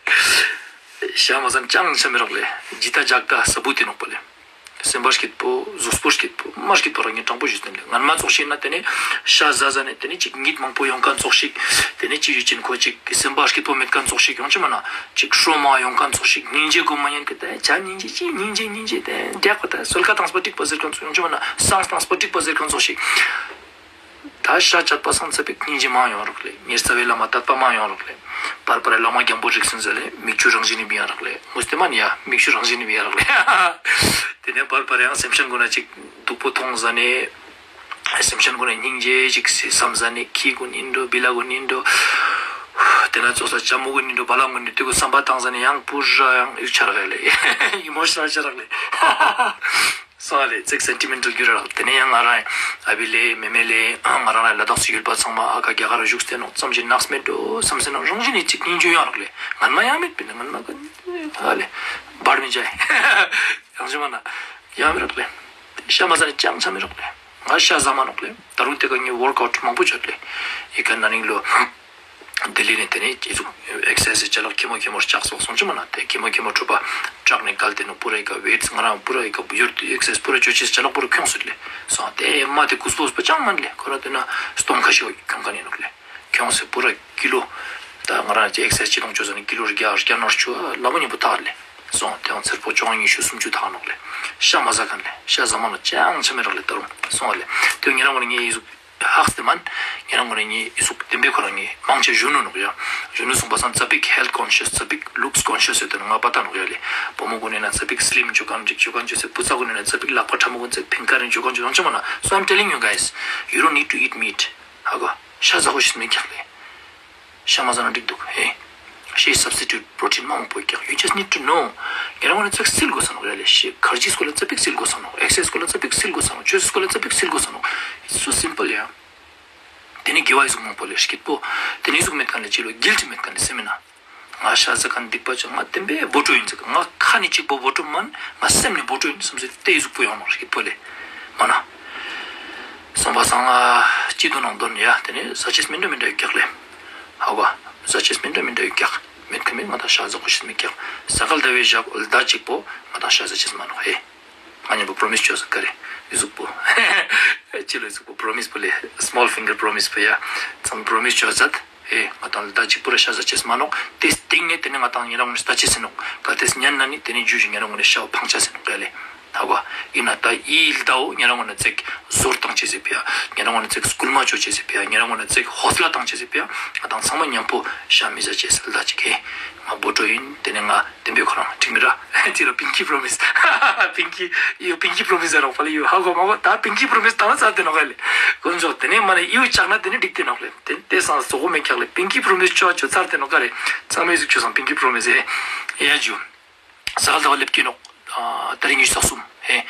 ཤ་མ་ཟ་ན་ཅང་ཆ་མི་རག་ལེ། ཇི་ལྟ་ཇག་ལྟ་ས་བུ་དེ་ནོག་པ་ལེ། སེམས་པ་སྐྱིད་པོ་གཟུགས་པོ་སྐྱིད་པོ་མ་སྐྱིད་པ་རང་ཉིད་དྲང་པོ་ཞུས་ཏེན་ལེ། ངན་མ་ཙོགས་ཤིག་ན་དེ་ནི་ཤ་ཟ་ཟ་ནས་དེ་ནི་ཅིག་ཉིད་མང་པོ་ཡོང་མཁན་ཙོགས་ཤིག། དེ་ནི་ཅི་ཡུལ་ཅན་ཁོ་ཅིག་སེམས་པ་སྐྱིད་པོ་མེད་མཁན་ཙོགས་ཤིག་ཡོང་ཅེས་མ་ན་ཅིག་ཧྲོ་མ་ཡོང་མཁན་ཙོགས་ཤིག། སྙིང་རྗེ་གོ་མ་ཉན་གི་ད་ཆ་སྙིང་རྗེ་ཅི་སྙིང་རྗེ་སྙིང་རྗེ་དེ་འདྲ་ཁོ་ད་སོལ་ཁ་བཏངས་པ་འགྲིག་པ་ཟེར་མཁན་ཙོགས་ཡོང་ཅེས་མ་ན་སངས་བཏངས་པ་འགྲིག་པ་ཟེར་མཁན་ཙོགས་ཤིག། ད་ཤ་བཅད་པ་སང་ཙ་པིག་སྙིང་རྗེ་མང་ཡོང་རག་ལེ། ངའི་རྩ་བའི་བླ་མ་དད་པ་མང་ཡོང་རག་ལེ། བར་བར་བླ་མ་རྒྱལ་པོ་རིགས་སུ་མཛད་ལེ་མིག་ཆུ་རང་བཞིན་ནི་བི་ཡ་རག་ལེ། མུ་སྟེ་མ་ནི་ཡ་མིག་ཆུ་རང་བཞིན་ནི་བི་ཡ་རག་ལེ། དེ་ནས་བར་བར་ཡང་སེམས་ཅན་གུན་ན་ཅིག་སྡུག་པོ་མཐོང་ཟ་ནས། སེམས་ཅན་གུན་ན་སྙིང་རྗེ་ཅིག་བསམ་ཟ་ནས་ཁྱི་གུན་ཡིན་འགྲོ་བི་ལ་གུན་ཡིན་འགྲོ། དེ་ན་ཙོགས་ས་ཅ་མོ་གུན་ཡིན་འགྲོ་བ་ལང་གུན་ཡིན་འགྲོ་དེ་གུན་བསམ་པ་བཏང་ཟ་ནས་ཡང་པུ་ར་ཡང་ཡུག་ཆ་རག་ལེ། ཨི་མོ་ཤ་ནལ་ཆ་རག་ལེ། སོང་ལེ་ཙིག་སེན་ཊི་མེན་ཊལ་གྱུར་རག། དེ་ནས་ཡང་ང་རང་ཨ་བི་ལེ་མེ་མེ་ལེ་ང་རང་ལ་ལ་དྭགས་སུ་ཡུལ་པ་ཚང་མ་ཨ་ཁ་རྒྱ་གར་བཞུགས་ཏེ་ནོག་ཙམ་ཞིག་ནགས་མེད་འགྲོ་བསམ་སེ་ནོག་རང་བཞིན་ནི་ཅིག་སྙིང་རྗེ་ཡོང་རག་ལེ། ངན་མ་ཡང་མེད་པིན་ལེ་ངན་མ་ག་ཨ་ལེ་བར་མི་འཇའ་ཡང་ཞིག་མ་ན་ཡང་མི་རག་ལེ། ཤ་མ་ཟ་ནི་ཅང་ཆ་མི་རག་ལེ། ང་ཤ་ཟ་མ་ནོག་ལེ། ད་རུང་དེ་ཀ་ངས་ཝོརཀ་ཨའུཊ་མང་པོ་བྱས་ལེ། ཨི་ཀ་ན་ནིང་ལོ། ལྡི་ལི་ནས་དེ་ནས་ཨི་ཟུག་ཨེག་སར་སའིཛ་ཅ་ལག་ཁེ་མོ་ཁེ་མོ་ལྕགས་སོགས་སོང་ཅི་མ་ན་དེ་ཁེ་མོ་ཁེ་མོ་གྲུ་པ་ཊག་ནས་བཀལ་ཏེ་ནོག་པུ་ར་ཨི་ཀ་ཝེཊ་ང་རང་པུ་ར་ཨི་ཀ་ཡོད་ཨེག་སར་སའིཛ་པུ་ར་ཅོ་ཅེས་ཅ་ལག་པུ་ར་ཁྱོངས་སོང་ལེ། སོང་དེ་མ་དེ་གུས་པོ་སྤོ་ཅང་མན་ལེ་ཁོ་ར་དེ་ན་སྟོང་ཁ་ཤས་ཁྱོང་མཁན་ཡིན་ནོག་ལེ། ཁྱོངས་སེ་པུ་ར་ཀི་ལོ། ད་ང་རང་ཅི་ཨེག་སར་སའིཛ་ཅི་ལོང་ཅོ་ཟ་ནི་ཀི་ལོ་བརྒྱ་བརྒྱ་ནོར་ཆུ་ལ་མོ་ཉིན་པོ་ཐག་ལེ། སོང་དེའང་ཚེར་པོ་བཅོ་ལྔ་ཉི་ཤུ་སུམ་ཅུ་ཐག་ནོག་ལེ། ཤ་མ་ཟ་མཁན་ལེ། ཤ་ཟ་མ་ནོག་ཅང་ཆ་མི་རག་ལེ་ད་རུང་སོང་བ་ལེ། དེ་ཉེ་རང་ངོ་ནས་ངས་ཨི་ཟུག་ཧགས་ཏེ་མན། ཉེ་རང་ངོ་ནས་ངས་ཨི་ཟུག་བདེན་པའི་ཁོ་རང་ངས་མང་ཆེ་གཞོན་ནུ་ནོག་ཡ། གཞོན་ནུ་སོང་པ་སང་ཙ་པིག་ཧེལཐ་ཀོན་ཤེས་ཙ་པིག་ལུགས་ཀོན་ཤེས་ཡོད་དེ་ནོག་ང་པ་ཏ་ནོག་ཡ་ལེ། བུ་མོ་གུན་ནི་ན་ཙ་པིག་སི་ལིམ་ཅོ་མཁན་ཅིག་ཅོ་མཁན་ཅོ་སེ་བུ་ཚ་གུན་ནི་ན་ཙ་པིག་ལག་པ་ཕྲ་མོ་གུན་ཙ་པིག་ཕིང་ཀར་རིང་ཅོ་མཁན་ཅོ་ཡོང་ཅི་མ་ན། So I'm telling you guys, you don't need to eat meat. ཧ་གོ། ཤ་ཟ་གོ་ཤེས་མི་ཀྱག་ལེ། ཤ་མ་ཟ་ན་འགྲིག་འདུག་ཧེ། ཤའི་སབ་སི་ཊུཊ་པྲོ་ཊིན་མང་པོ་ཀྱག། You just need to know. ཉེ་རང་ངོ་ནས་ཙིག་སིལ་དགོས་ས་ནོག་ཡ་ལེ། ཤི་ཁར་ཇིས་སྐོར་ལ་ཙ་པིག་སིལ་དགོས་ས་ནོག། ཨེག་སར་སའིཛ་སྐོར་ལ་ཙ་པིག་སིལ་དགོས་ས་ནོག། ཆོས་སྐོར་ལ་ཙ་པིག་སིལ་དགོས་ས་ནོག། It's so simple, yeah. དེ་ནི་དགེ་བ་ཨི་ཟུག་མང་པོ་ལེ་སྐྱིད་པོ། དེ་ནི་ཨི་ཟུག་མེད་མཁན་ལེ་ཅི་ལོ་གིལ་ཊི་མེད་མཁན་ལེ་སེམས་མེད་ན། ང་ཤ་ཟ་མཁན་སྡིག་པ་ཅན་ང་བདེན་པའི་བོ་ཊོ་ཡིན་ཟེར་གི། ང་ཁ་ནས་གཅིག་པོ་བོ་ཊོ་མན། ང་སེམས་ནས་བོ་ཊོ་ཡིན་བསམ་སེ་དེ་ཨི་ཟུག་པོ་ཡོང་ནོག་སྐྱིད་པོ་ལེ། མ་ན། སོང་པ་སང་ང་སྐྱིད་དོ་ནང་དོན་ཡ་དེ་ནི་ཟ་ཅེས་མི་འདྲ་མི་འདྲ་ཡོད་ཀྱག་ལེ། ཧ་གོ། ཟ་ཅེས་མི་འདྲ་མི་འདྲ་ཡོད་ཀྱག། མེད་ཁ་མེད་ང་དང་ཤ་ཟ་གོ་ཤེས་མི་ཀྱག། ས་ག་ཟླ་བའི་ཞག་ཟླ་གཅིག་པོ་ང་དང་ཤ་ཟ་ཅེས་མ་ནོག་ཧེ། ང་མཉམ་པོ་པྲོ་མིས་ཅོས་ཀ་རེ། ཨི་ཟུག་པོ། ཅི་ལོ་ཨི་ཟུག་པོ་པྲོ་མིས་པོ་ལེ། སི་མོལ་ཕིང་གར་པྲོ་མིས་པོ་ཡ། ཚང་པྲོ་མིས་ཅོས་ཟད། ཧེ། ང་དང་ཟླ་གཅིག་པོ་ར་ཤ་ཟ་ཅེས་མ་ནོག། དེ་སྟིང་ནས་དེ་ནས་ང་དང་ཉེ་རང་ངོ་ནས་ལྟ་ཅེས་ཟེར་ནོག། གལ་ཏེ་ཉན་ན་ནི་དེ་ནས་རྒྱུ་ཞིག་ཉེ་རང་ངོ་ནས་ཤ་བོ་ཕང་ཆ་ཟེར་ནོག་ཡ་ལེ། ཧ་གོ། ཨིན་ན་ད་ཨི་ཟླ་བོ་ཉེ་རང་ངོ་ནས་ཙིག་ཟོར་བཏང་ཅེས་ཟེར་ཕི་ཡ། ཉེ་རང་ངོ་ནས་ཙིག་སྐུལ་མ་ཅོ་ཅེས་ཟེར་ཕི་ཡ། ཉེ་རང་ངོ་ནས་ཙིག་ཧོ་སི་ལ་བཏང་ཅེས་ཟེར་ཕི་ཡ། ང་དང་ཚང་མ་མཉམ་པོ་ཤ་མི་ཟ་ཅེས་ཟེར་ལ་ཅིག་ཧེ། ང་བོ་ཊོ་ཡིན་དེ་ནས་ང་བདེན་པའི་ཁོ་རང་འགྲིག་མི་ར། ཅི་ལོ་པིང་ཀི་པྲོ་མིས། པིང་ཀི། ཡོ་པིང་ཀི་པྲོ་མིས་ཟེར་རོགས་པ་ལེ་ཡོ་ཧ་གོ་མ་གོ། ད་པིང་ཀི་པྲོ་མིས་བཏང་ན་ཚར་ཏེ་ནོག་ག་ལེ། དཀོན་མཆོག་དེ་ནས་མ་ནས་ཡོ་ཆགས་ན་དེ་ནས་འགྲིག་ཏེ་ནོག་ལེ། དེ་དེ་སང་ཟོག་གོ་མེད་ཀྱག་ལེ། པིང་ཀི་པྲོ་མིས་ཅོ་ཅོ་ཚར་ཏེ་ནོག་ག་རེ། ཚང་མས་ཟུག་ཅོ་སང་པིང་ཀི་པྲོ་མིས་ཨེ། ཡ་ཇུ། ས་ག་ཟླ་བ་ལེབ་ཀྱི་ནོག། ཨ་ཏ་རིག་ཉི་ཤུ་རྩ་གསུམ་ཧེ།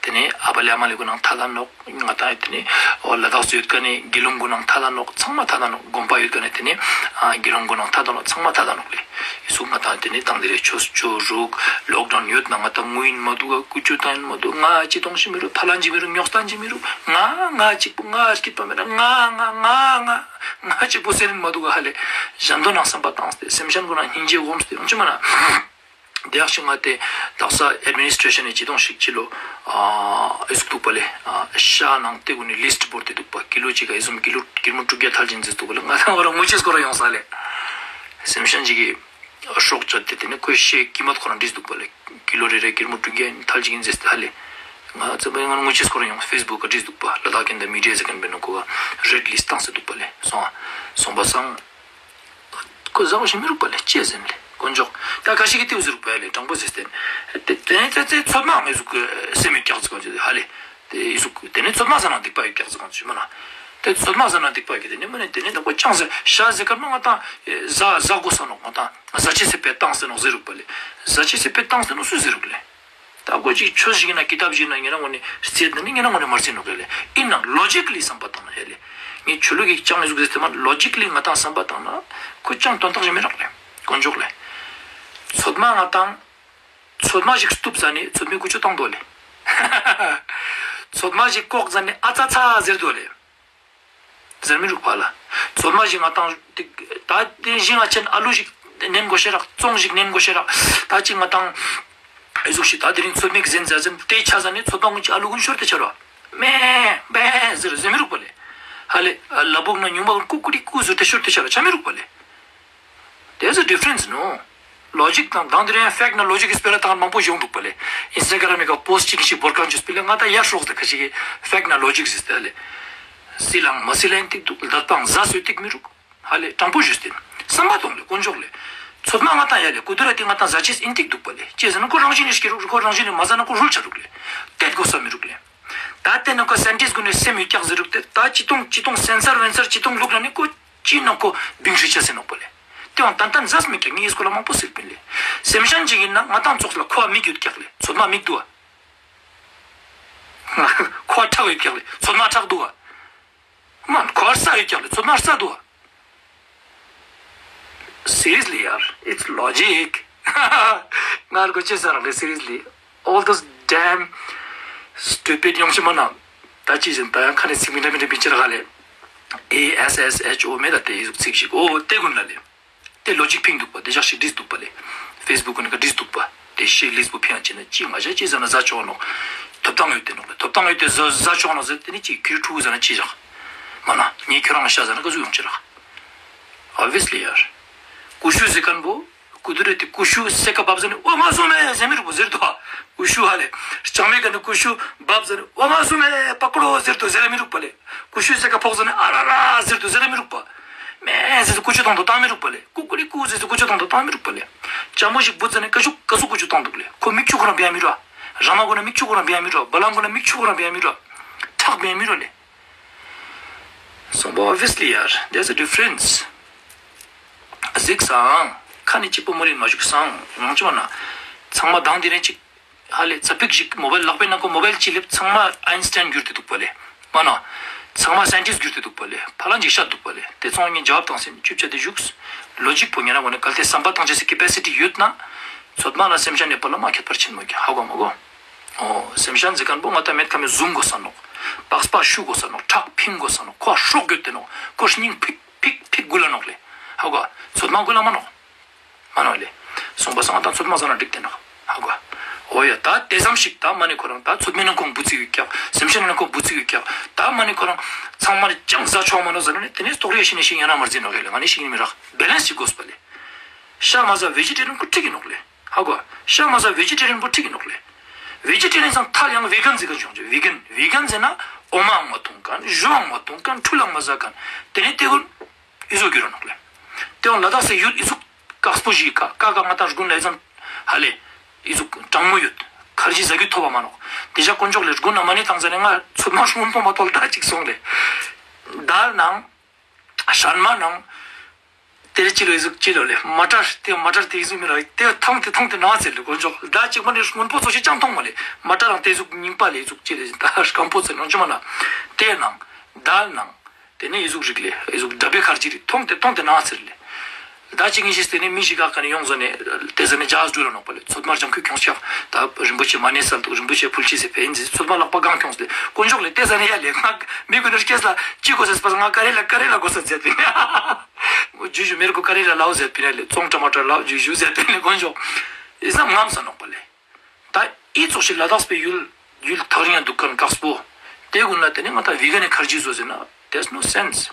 དེ་ནས་ཨ་བ་ལེ་ཨ་མ་ལེ་གུན་ནང་ཐད་ད་ནོག། ང་དང་དེ་ནས་ཨོ་ལ་དྭགས་སུ་ཡོད་མཁན་ནི་དགེ་སློང་གུན་ནང་ཐད་ད་ནོག། ཚང་མ་ཐད་ད་ནོག། དགོན་པ་ཡོད་མཁན་ནི་དེ་ནས་ཨ་དགེ་སློང་གུན་ནང་ཐད་ད་ནོག། ཚང་མ་ཐད་ད་ནོག་ལེ། ཨི་ཟུག་ང་དང་དེ་ནས་དང་དེ་རེ་ཆོས་ཅོ་རུག། ལོག་ཌའུན་ཡོད་ན་ང་དང་ངུ་ཡིན་མ་འདུག་ག། ཀུ་ཅོ་བཏང་ཡིན་མ་འདུག། ང་ཅི་གཏོང་ཤེས་མི་རུག། ཕ་ལང་ཅི་མི་རུག། ཉོག་སྟངས་ཅི་མི་རུག། ང་ང་གཅིག་པོ་ང་སྐྱིད་པ་མེད་ན་ང་ང་ང་ང་ང་གཅིག་པོ་ཟེར་ཡིན་མ་འདུག་ག་ཧ་ལེ། གཞན་དོན་ནང་བསམ་པ་བཏང་སྟེ་སེམས་ཅན་གུན་ནང་སྙིང་རྗེ་སྒོམ་སྟེ་ཡོང་ཅི་མ་ན། དེ་ཡག་ཤི་ང་དེ་ དག་ས་ཨེཌ་མི་ནིས་ཊྲེ་ཤན་ནི་ཅི་དོང་ཞིག་ཅི་ལོ་ཨ་ཨི་ཟུག་འདུག་པ་ལེ། ཨ་ཤ་ནང་ཏེ་གུན་ནི་ལིསྟ་བོར་ཏེ་འདུག་པ། ཀི་ལོ་ཅིག་ག་ཨི་ཟུམ་ཀི་ལོ་ཀིར་མོ་དྲུག་བརྒྱ་ཐལ་ཅིག་ཨིན་ཟེར་འདུག་པ་ལེ། ང་དང་བ་རང་ངུ་ཅེས་སྐོར་ཡོང་ས་ལེ། སེམས་ཤན་ཅིག་གི་སྲོག་བཅད་དེ་ཏེ་ནེ་ཁོའི་ཤའི་ཀི་མད་ཁོ་རང་བྲིས་འདུག་པ་ལེ། ཀི་ལོ་རེ་རེ་ཀིར་མོ་དྲུག་བརྒྱ་ཐལ་ཅིག་ཨིན་ཟེར་ཏེ་ཧ་ལེ། ང་ཚོ་བ་ང་ངུ་ཅེས་སྐོར་ཡོང་། ཕེས་བུག་ག་བྲིས་འདུག་པ། ལ་དྭགས་ཀྱི་མི་ཌི་ཡ་ཟེར་ཁན་པའི་ནང་ཁོ་ག་རེཌ་ལིསྟ་བཏང་ཟེར་འདུག་པ་ལེ། སོང་སོང་པ་སང་ཁོ་ཟ་བོ་ཞིག་མི་རུག་པ་ལེ། ཅི་ཟེར་ལེ་དཀོན་མཆོག། ད་ཁ་ཤས་ཀྱི་ཏེ་བོ་ཟེར་རུག་པ་ལེ། དྲང་པོ་ཟེར་ཏེ་ཏེ་ཏེ་ནེ་ཏེ་ཏེ་ཚོད་མ་ངེ་ཟུག་སེམས་མི་སྐྱག་ཟེར་གང་ཅི་ཧ་ལེ། ཏེ་ཨི་ཟུག་ཏེ་ནེ་ཚོད་མ་ཟ་ན་སྡིག་པ་ཡོད་སྐྱག་ཟེར་གང་ཅི་མ་ན། ཏེ་ཚོད་མ་ཟ་ན་སྡིག་པ་ཡོད་ཀྱག་ཏེ་ནེ་མ་ནེ་ཏེ་ནེ་ད་ཁོ་ཅང་ཟེར་ཤ་ཟེར་ཁན་མ་ང་དང་ཟ་ཟ་གོས་ས་ནོག། ང་དང་ཟ་ཅེས་སི་ཕིའ་བཏང་ཟེར་ནོག་ཟེར་རུག་པ་ལེ། ཟ་ཅེས་སི་ཕིའ་བཏང་ཟེར་ནོག་སུ་ཟེར་རུག་ལེ། ད་ཁོ་ཅིག་ཆོས་ཤིག་ཨིན་ན་ཀི་ཏབ་ཞིག་ཨིན་ན་ཉེ་རང་ངོས་ནེ་རྩིས་ཏེ་ནེ་ཉེ་རང་ངོས་ནེ་མ་རྩིས་ནོག་ལེ། ཨིན་ན་ལོ་ཇིག་ལི་བསམ་པ་བཏང་ན་ཧ་ལེ། ངས་ཆོས་ལུགས་ཀྱི་ཅང་ཨི་ཟུག་ཟེར་ཏེ་མ་ལོ་ཇིག་ལི་ང་དང་བསམ་པ་བཏང་ན་ཁོ་ཅང་དོན་དག་ཞིག་མི་རག་ལེ། དཀོན་མཆོག་ལེ། ཚོད་མ་ང་དང་ཚོད་མ་ཞིག་སྟུབ་ཟ་ནེ་ཚོད་མའི་ཀུ་ཅོ་བཏང་དོ་ལེ། ཚོད་མ་ཞིག་ལྐོག་ཟ་ནེ་ཨ་ཚ་ཚ་ཟེར་དོ་ལེ། ཟེར་མི་རུག་པ་ལེ། ཚོད་མ་ཞིག་ང་དང་ད་ཏེ་ཞིག་ང་ཆེན་ཨ་ལུ་ཞིག་ནན་གོས་ཤེས་རག། ཙོང་ཞིག་ནན་གོས་ཤེས་རག། ད་ཅིག་ང་དང་ཨི་ཟུག་ཞིག་ད་དེ་རིང་ཚོད་མ་ཞིག་ཟེན་ཟ་ཟེན་ཏེ་ཆ་ཟ་ནེ་ཚོད་མ་ངུན་ཅིག་ཨ་ལུ་གུན་ཤོར་ཏེ་ཆ་རོ། མེ་མེ་ཟེར་ཟེར་མི་རུག་པ་ལེ། ཧ་ལེ་ལ་ཕུག་ན་ཉུང་མ་གུན་ཀུ་ཀུ་རི་ཀུ་ཟེར་ཏེ་ཤོར་ཏེ་ཆ་རོ། ཆ་མི་རུག་པ་ལེ། There's a difference, no? ལོ་ཇིག་དང་དང་དེ་རིང་ཕེཀྚ་ན་ལོ་ཇིག་གི་སྤེ་ར་དང་མང་པོ་ཡོང་འདུག་པ་ལེ། ཨིན་སི་ཊ་གྷ་རམ་གི་ཀ་པོསྚ་ཅིག་ཞིག་བོར་ཁན་ཅོས་པི་ལེ། ང་ད་ཡར་ཤོག་ཟེར་ཁ་ཤས་ཀྱི་ཕེཀྚ་ན་ལོ་ཇིག་ཟེར་ཏེ་ལེ། སིལ་ལང་མ་སིལ་ལ་ཨིན་ཏིག་འདུག། ལྡད་པའང་ཟ་སོ་ཏིག་མི་རུག། ཧ་ལེ་དྲང་པོ་ཞུས་ཏེ་བསམ་པ་བཏང་ལེ་དཀོན་མཆོག་ལེ། ཚོད་མ་ང་དང་ཡ་ལེ་ཀུ་དུ་ར་ཏི་ང་དང་ཟ་ཅེས་ཨིན་ཏིག་འདུག་པ་ལེ། ཅི་ཟེར་ན་ཁོ་རང་བཞིན་ནི་ཤི་རུག། ཁོ་རང་བཞིན་ནི་མ་ཟ་ན་ཁོ་རུལ་ཆ་རུག་ལེ། ཏེ་གོས་ས་མི་རུག་ལེ། ད་ཏེ་ནེ་ཁོ་སེན་ཊིསྚ་གུན་ནི་སེམས་མི་སྐྱག་ཟེར་རུག། ཏེ་ད་ཅི་ཏོང་ཅི་ཏོང་སེན་སར་ཝེན་སར་ཅི་ཏོང་ལུག་ལ་ནི་ཁོ་ཅི་ནོག་ཁོ་བིང་ཧྲི་ཆ་ཟེར་ནོག་པ་ལེ། ཏེ་བོ་ཏན་ཏན་ཟ་ས་མི་སྐྱག། ངས་སྐོར་ལ་མང་པོ་ཟེར་པིན་ལེ། སེམས་ཤན་ཅིག་ཨིན་ན་ང་དང་ཙོགས་ལ་ཁོ་བ་མིག་ཡོད་སྐྱག་ལེ། ཚོད་མ་མིག་འདུག་པ། ཁོ་བ་ཁྲག་ཡོད་སྐྱག་ལེ། ཚོད་མ་ཁྲག་འདུག་པ། མ་ཁོ་བ་རྩ་ཡོད་སྐྱག་ལེ། ཚོད་མ་རྩ་འདུག་པ། Seriously ཡར། It's logic. ང་རྒོ་ཅེས་ཟེར་རག་ལེ། Seriously. All those damn stupid ཡོང་ཅི་མ་ན། ད་ཅི་ཟེར་ད་ཡང་ཁ་ནེ་ཚིག་མི་འདྲ་མི་འདྲ་བི་ཅི་རག་ལེ། ཨེ་ཨེས་ཨེས་ཨེཆ་ཨོ་མེད་ད་ཏེ་ཨི་ཟུག་ཚིག་ཞིག་འོ་ཏེ་གུན་ལ་ལེ། ཏེ་ལོ་ཇིག་ཕིང་འདུག་པ། ཏེ་ཞག་ཞིག་བྲིས་འདུག་པ་ལེ། ཕེས་བུག་གུན་ནི་ཀ་བྲིས་འདུག་པ། ཏེ་ཤའི་ལིསྟ་བོ་ཕིང་ཡང་ཅི་ན་ཅི་ང་ཞ་ཅི་ཟ་ན་ཟ་ཆོག་ནོག། ཐོབ་ཐང་ཡོད་དེ་ནོག་ལེ། ཐོབ་ཐང་ཡོད་དེ་ཟ་ཟ་ཆོག་ནོག་ཟེར་ཏེ་ནི་ཅི་ཁྱོད་ཕྲུ་གུ་ཟ་ན་ཅི་རག། མ་ན་ངས་ཁྱོད་རང་ཤ་ཟ་ན་ཀ་ཟུག་ཡོང་ཅི་རག། Obviously ཡར། ཀུ་ཤུ་ཟེར་ཁན་བོ་ཀུ་དུ་རེ་ཏེ་ཀུ་ཤུ་སེ་ཀ་བབ་ཟ་ནེ་འོ་མ་ཟུམ་མེ་ཟེར་མི་རུག་པ་ཟེར་དོ། ཀུ་ཤུ་ཧ་ལེ་ལྕང་མའི་ཀ་ནེ་ཀུ་ཤུ་བབ་ཟ་ནེ་འོ་མ་ཟུམ་མེ་པ་ཀོ་ཌོ་ཟེར་དོ་ཟེར་མི་རུག་པ་ལེ། ཀུ་ཤུ་སེ་ཀ་ཕོག་ཟ་ནེ་ཨ་ར་ར་ཟེར་དོ་ཟེར་མི་རུག་པ། མེ་ཟེར་དོ་ཀུ་ཅོ་བཏང་དོ་བཏང་མི་རུག་པ་ལེ། ཀུ་ཀུ་རི་ཀུ་ཟེར་དོ་ཀུ་ཅོ་བཏང་དོ་བཏང་མི་རུག་པ་ལེ། ལྕམ་མོ་ཞིག་བུད་ཟ་ནེ་ཀ་ཟུག་ཀ་ཟུག་ཀུ་ཅོ་བཏང་དུག་ལེ། ཁོ་མིག་ཆུ་ཁོ་རང་བེ་ཡ་མི་རུ། ར་མ་གུན་ན་མིག་ཆུ་ཁོ་རང་བེ་ཡ་མི་རུ། བ་ལང་གུན་ན་མིག་ཆུ་ཁོ་རང་བེ་ཡ་མི་རུ། ཁྲག་བེ་ཡ་མི་རུ་ལེ། སོང་པ་obviously ཡར། There's a difference. གཟིགས་སང་། ཁ་ནེ་ཅིག་པོ་མོ་ལིན་མ་བཞུགས་སང་། ང་ཅི་མ་ན། ཚང་མ་དང་དེ་རིང་ཅིག་ཧ་ལེ་ཚ་པིག་ཞིག་མོ་བལ་ལག་པའི་ནང་ཁོ་མོ་བལ་ཅི་ལེབ་ཚང་མ་ཨའིན་སི་ཊའིན་གྱུར་ཏེ་དུག་པ་ལེ། མ་ན། ཚང་མ་སའིན་ཊིསྚ་གྱུར་ཏེ་དུག་པ་ལེ། ཕ་ལང་ཅིག་ཤད་དུག་པ་ལེ། ཏེ་ཚང་མ་ངས་ཇབ་བཏང་སེན་ཅུབ་ཅ་ཏེ་བཞུགས། ལོ་ཇིག་པོ་ཉེ་རང་ངོ་ནེ་གལ་ཏེ་སམ་པ་ཏང་ཅེས་སི་ཀེ་པེ་སི་ཊི་ཡོད་ན། ཚོད་མ་ལ་སེམས་ཅན་ནི་པ་ལ་མ་ཁྱད་པར་ཆེན་མོ་གི་ཧ་གོ་མ་གོ། འོ་སེམས་ཅན་ཟེར་ཁན་པོ་ང་ཏང་མེད་ཁ་མེད་ཟུང་གོས་ས་ནོག། པགས་པ་ཤུ་གོས་ས་ནོག། ཁྲག་ཕིང་གོས་ས་ནོག། ཁོ་ཧྲོག་གྱོད་ཏེ་ནོག། ཁོ་སྙིང་ཕིག་ཕིག་ཕིག་གུལ་ལ་ནོག་ལེ། ཧ་གོ། ཚོད་མ་གུལ་ལ་མ་ནོག། མ་ནོག་ལེ། སོང་པ་སང་ང་ཏང་ཚོད་མ་ཟ་ན་འགྲིག་ཏེ་ནོག། ཧ་གོ། འོ་ཡ་ད་ཏེ་ཙམ་ཞིག་ད་མ་ནེ་ཁོ་རང་ད་ཚོད་མའི་ནང་ཁོང་བུ་ཚིག་ཡོད་ཀྱག། སེམས་ཅན་ནང་ཁོང་བུ་ཚིག་ཡོད་ཀྱག། ད་མ་ནེ་ཁོ་རང་ཚང་མ་ལེ་ཅང་ཟ་ཆོག་མ་ནོག་ཟེར་ན་ནི་ཏེ་ནེ་སྟོག་རིའི་ཤིང་ནེ་ཤིང་ཡང་ན་མར་ཟིན་ནོག་ལེ། ང་ནི་ཤིང་ནི་མི་རག། བེ་ལེནས་ཅིག་གོས་པ་ལེ། ཤ་མ་ཟ་བེ་ཇི་ཊེ་རི་ཡན་པོ་ཁྲིག་གི་ནོག་ལེ། ཧ་གོ། ཤ་མ་ཟ་བེ་ཇི་ཊེ་རི་ཡན་པོ་ཁྲིག་གི་ནོག་ལེ། བེ་ཇི་ཊེ་རི་ཡན་སང་ཐལ་ཡང་ཝི་གན་ཟེར་ག་བྱུང་ཅེ། ཝི་གན་ཝི་གན་ཟེར་ན་འོ་མའང་མ་འཐུང་ཁན་ཞུའང་མ་འཐུང་ཁན་ཁྲུལ་ལའང་མ་ཟ་ཁན་ཏེ་ནེ་ཏེ་གུན་ཨི་ཟུག་གྱུར་ར་ནོག་ལེ། ཏེ་བོ་ལ་དྭགས་སི་ཡུལ་ཨི་ཟུག་ཀགས་པོ་ཞིག་ཀ་ཀ་ཀ་ང་ཏང་དགུན་ལ་ཨི་ཙམ་ཧ་ལེ་ཨི་ཟུག་གྲང་མོ་ཡོད། ཁར་ཇི་ཟ་རྒྱུ་ཐོབ་པ་མ་ནོག། ཏེ་ཞག་དཀོན་མཆོག་ལེ་དགུན་ན་མ་ནེ་ཏང་ཟ་ནེ་ང་ཚོད་མ་སྔོན་པོ་མ་ཐོལ་ད་ཅིག་སོང་ལེ། དཱལ་ནང་། ཤན་མ་ནང་། ཏེ་རེ་ཅི་ལོ་ཨི་ཟུག་ཅི་ལོ་ལེ། མ་ཊར་ཏེ་མ་ཊར་ཏེ་ཨི་ཟུག་མི་ལ་ཏེ་ཐོང་ཏེ་ཐོང་ཏེ་ན་ཚེ་ལེ་དཀོན་མཆོག། ད་ཅིག་མ་ནེ་སྔོན་པོ་ཚོ་ཞིག་ཅང་ཐོང་མ་ལེ། མ་ཊར་རང་ཏེ་ཨི་ཟུག་རྙིང་པ་ལེ་ཨི་ཟུག་ཅི་ལེ་ད་སྐམ་པོ་ཚེ་ནང་ཅི་མ་ན། ཏེ་ནང་། དཱལ་ནང་། ཏེ་ནེ་ཨི་ཟུག་རིགས་ལེ་ཨི་ཟུག་དྲ་བའི་ཁར་ཇི་རིགས་ཐོང་ཏེ་ཐོང་ཏེ་ན་ཚེ་ལེ། ད་ཅིག་ངེས་ཤེས་ཏེ་ནེ་མི་ཞིག་ག་ཀ་ནེ་ཡོང་ཟ་ནེ་ཏེ་ཟ་ནེ་ཇཱ་ཟུ་ལ་ནོག་པ་ལེ། ཚོད་མ་ལྗང་ཁུ་ཁྱོངས་ཤག། ད་རིན་པོ་ཆེ་མ་ནེ་སལ་དུག། རིན་པོ་ཆེ་ཕུལ་ཅེས་སི་ཕན་ཟེར་ཚོད་མ་ལག་པ་གང་ཁྱོངས་ལེ། དཀོན་མཆོག་ལེ་ཏེ་ཟ་ནེ་ཡ་ལེ་ང་མི་གུན་ནི་སྐྱེས་ལ་ཅི་གོས་ས་སྤ་ང་ཀ་རེ་ལ་ཀ་རེ་ལ་གོས་ས་ཟེར་པིན། ཇུ་ཇུ་མེར་ཀོ་ཀ་རེ་ལ་ལའོ་ཟེར་པིན་ལེ། ཙོང་ཊ་མ་ཊར་ལའོ་ཇུ་ཇུ་ཟེར་པིན་ལེ་དཀོན་མཆོག། ཨི་ཙམ་ངམ་ས་ནོག་པ་ལེ། ད་འི་ཙོགས་ཤིག་ལ་དྭགས་པའི་ཡུལ་ཡུལ་ཐག་རིང་ཡང་འདུག་མཁན་དཀགས་པོ། དེ་ཀུན་ལ་དེ་ནི་ང་ད་བི་གན་ནི་ཁར་ཇི་བཟོ་ཟེར་ན། There's no sense.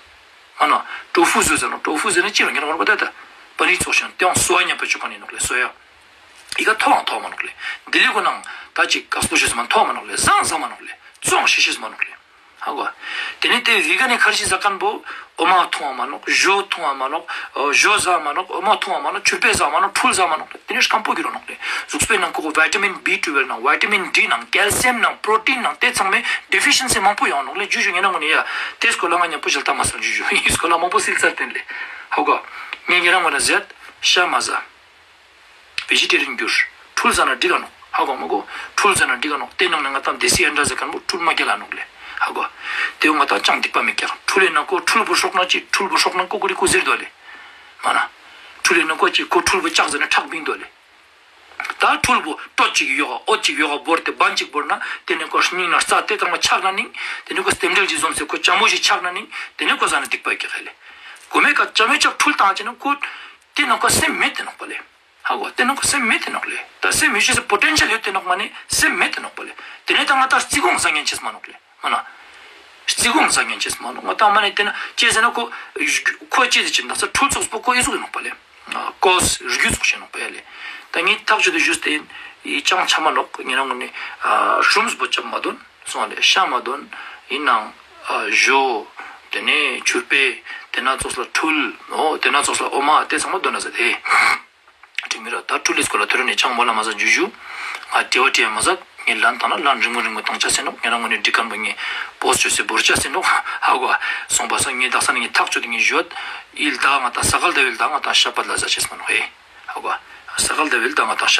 མ་ན་ཀྲོ་ཧྥུ་བཟོ་ཟེར་ན། ཀྲོ་ཧྥུ་ཟེར་ན་ཅི་རང་ཁྱེད་རང་ང་རང་པ་ད་ད་པ་ནི་ཙོགས་ཤིག་དེའང་སོ་ཡ་ཉམ་པོ་བཅུག་མཁན་ཡིན་ནོག་ལེ། སོ་ཡ། འི་ཀ་ཐོག་ཡང་ཐོག་མ་ནོག་ལེ། དེ་ལི་ཀོ་ནང་ད་ཅིག་དཀགས་པོ་ཞིག་ཟེར་མ་ཐོག་མ་ནོག་ལེ། བཟང་བཟང་མ་ནོག་ལེ། བཙོང་ཤེས་ཤེས་མ་ནོག་ལེ། ཧ་གོ། དེ་ནས་དེ་བི་གན་ནི་ཁར་ཇི་ཟ་མཁན་པོ་འོ་མ་འཐུང་བ་མ་ནོག། ཞོ་འཐུང་བ་མ་ནོག། ཞོ་ཟ་མ་ནོག། འོ་མ་འཐུང་བ་མ་ནོག། ཕྱུར་པེ་ཟ་མ་ནོག། ཕྲུལ་ཟ་མ་ནོག། དེ་ནས་སྐམ་པོ་གྱུར་ར་ནོག་ལེ། གཟུགས་པོའི་ནང་ཁོ་ཝི་ཊ་མིན་བི་ཊུ་ཝེལ་ནང་། ཝི་ཊ་མིན་ཌི་ནང་། ཀལ་སི་ཡམ་ནང་། པྲོ་ཊིན་ནང་། དེ་ཚང་མའི་ཌི་ཕི་ཤན་སི་མང་པོ་ཡོང་ནོག་ལེ། ཇུ་ཇུ་ཉེ་རང་ངོ་ནས་ཡ། དེ་སྐོར་ལ་ང་ཉམ་པོ་ཞིག་ལྟ་མ་སོང་། ཇུ་ཇུ་འི་སྐོར་ལ་མང་པོ་སིལ་ཚར་ཏེ་ལེ། ཧ་གོ། ངས་ཉེ་རང་ངོ་ལ་ཟེར། ཤ་མ་ཟ། ཝེ་ཇི་ཊེ་རི་ཡན་གྱུར། ཕྲུལ་ཟ་ན་འགྲིག་ག་ནོག། ཧ་གོ་མ་གོ། ཕྲུལ་ཟ་ན་འགྲིག་ག་ནོག། དེ་ནང་ནས་ང་ཏང་དེ་སི་ཨན་ཌ་ཟེར་མཁན་པོ་ཕྲུལ་མ་རྒྱལ་ལ་ནོག་ལེ། ཧ་གོ། དེ་བོ་ང་ཏང་ཅང་སྡིག་པ་མེད་ཀྱག། ཕྲུལ་ལེ་ན་ཁོ་ཕྲུལ་བོ་སྲོག་ན་ཅི། ཕྲུལ་བོ་སྲོག་ན་ཁོ་ཀུ་རི་ཀུ་ཟེར་དོ་ལེ། མ་ན། ཕྲུལ་ལེ་ན་ཁོ་ཅི་ཁོ་ཕྲུལ་བོ་ལྕགས་ཟེར་ན་ཁྲག་བིང་དོ་ལེ། ད་ཕྲུལ་བོ་ཏོ་ཅིག་ཡོག་ག་འོ་ཅིག་ཡོག་ག་བོར་ཏེ་བན་ཅིག་བོར་ན་དེ་ནས་ཁོ་སྙིང་ན་རྩ་དེ་ཚང་མ་ཆག་ན་ནིང་། དེ་ནས་ཁོ་སྟེམ་འབྲེལ་ཅིག་འཛོམས་སེ་ཁོ་ཅ་མོ་ཞིག་ཆག་ན་ནིང་། དེ་ནས་ཁོ་ཟ་ན་སྡིག་པ་ཡོད་ཀྱག་ཧེ་ལེ། གོ་མེ་ཀ་ཅ་མོ་ཅག་ཕྲུལ་བཏང་ཅེ་ན་ཁོ། དེ་ནང་ཁོ་སེམས་མེད་དེ་ནོག་པ་ལེ། ཧ་གོ། དེ་ནང་ཁོ་སེམས་མེད་དེ་ནོག་ལེ། ད་སེམས་ཡོད་ཤེས་སི་པོ་ཊེན་ཤལ་ཡོད་དེ་ནོག་མ་ནི་སེམས་མེད་དེ་ནོག་པ་ལེ། དེ་ནས་ད་ང་ཏང་རྩིས་གོང་ཟ་ཉན་ཅེས་མ་ནོག་ལེ། མ་ན། རྩིས་གོང་ཟ་ཉན་ཅེས་མ་ནོག། ང་ཏང་མ་ནི་དེ་ན་ཅི་ཟེར་ན་ཁོ། ཁོ་ཅི་ཟེར་ཅི་ན་ད་ཕྲུལ་ཚོགས་པོ་ཁོ་ཨི་ཟུག་ཡིན་ནོག་པ་ལེ། ཀོས་རྒྱུ་ཚོགས་ཤིག་ནོག་པ་ཡ་ལེ། ད་ངས་ཐག་ཆོད་དུ་ཞུས་ཏེ་ཡིན། ཅང་ཆ་མ་ནོག། ཉེ་རང་ངོ་ནས་ཧྲུམས་པོ་ཅམ་མ་དོན་སོང་ལེ། ཤ་མ་དོན་ཡིན་ནང་ཞོ། དེ་ནས་ཕྱུར་པེ། དེ་ན་ཙོགས་ལ་ཕྲུལ། འོ་དེ་ན་ཙོགས་ལ་འོ་མ་དེ་ཚང་མ་དོན་ན་ཟེར་ཏེ། དྲི་མི་ར་ད་ཕྲུ་ལེ་སྐོར་ལ་ཐོ་རེ་ནས་ཅང་མོལ་ལ་མ་ཟ་ཇུ་ཇུ། ང་དྲི་བ་དྲི་ཡ་མ་ཟ། ངས་ལན་བཏང་ན་ལན་རིང་མོ་རིང་མོ་བཏང་ཆ་ཟེར་ནོག། ཉེ་རང་ངོ་ནས་འགྲིག་མཁན་པོ་ངས་པོ་སི་ཊི་བཅོས་སེ་བོར་ཆ་ཟེར་ནོག། ཧ་གོ། སོང་པ་སང་ངས་དག་ས་ནས་ངས་ཐག་ཆོད་དེ་ངས་ཞུ་བ། ཨིལ་ད་ང་ཏང་ས་ག་ཟླ་བའི་ད་ང་ཏང་ཤ་པད་ལ་ཟ་ཅེས་མ་ནོག་ཧེ། ཧ་གོ། ས་ག་ཟླ་བའི་ད་ང་ཏང་ཤ་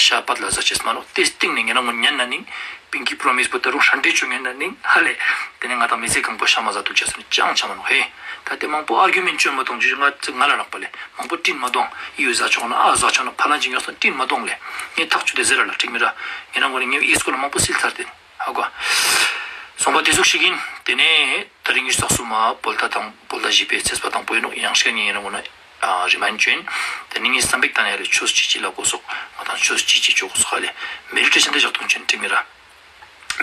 ཤ་པད་ལ་ཟ་ཅེས་མ་ནོག། དེ་སྟེང་ནས་ཉེ་རང་ངོ་ཉན་ན་ནིང་། པིན་ཀི་པྲོ་མིས་པོ་ད་རུང་ཧྲན་ཏེ་བཅོ་ཉན་ན་ནིང་ཧ་ལེ། དེ་ནས་ང་ཏང་མི་ཚེ་གང་པོ་ཤ་མ་ཟ་ཐུག་ཅེས་སོང་ནི་ཅང་ཆ་མ་ནོག་ཧེ། ད་དེ་མང་པོ་ཨར་གྱུ་མེན་ཊ་བཅོ་མ་གཏོང་ཇུ་ང་ང་ལ་རག་པ་ལེ། མང་པོ་སྤྲིན་མ་གཏོང་། ཨི་ཡོ་ཟ་ཆོག་ན་ཨ་ཟ་ཆོག་ན་ཕ་ལང་ཅིག་ཡོང་སོང་སྤྲིན་མ་གཏོང་ལེ། ངས་ཐག་ཆོད་དེ་ཟེར་ར་ལ་འགྲིག་མི་ར། ཉེ་རང་ངོ་ནས་ངས་ཨི་སྐོར་ལ་མང་པོ་སིལ་ཚར་ཏེ། ཧ་གོ། སོང་པ་དེ་ཟུག་ཞིག་ཡིན། དེ་ནས་ད་རིང་གི་སོགས་སུ་མ་བོད་ཟླ་དང་བོད་ཟླ་བཞི་པའི་ཚེས་པ་དང་པོ་ཡིན་ནོག། ཡང་ཞིག་ཉེ་རང་ངོ་ནས་རི་མན་ཌ་བཅོ་ཡིན། དེ་ནས་ངས་བསམ་པའི་བཏང་ཡ་ལེ་ཆོས་ཅི་ཅི་ལ་གོ་སོག། ང་ཏང་ཆོས་ཅི་ཅི་བཅོ་གོ་སོག་ཧ་ལེ། མེ་ཌི་ཊེ་ཤན་དེ་བཞག་ཐོང་ཅན་འགྲིག་མི་ར།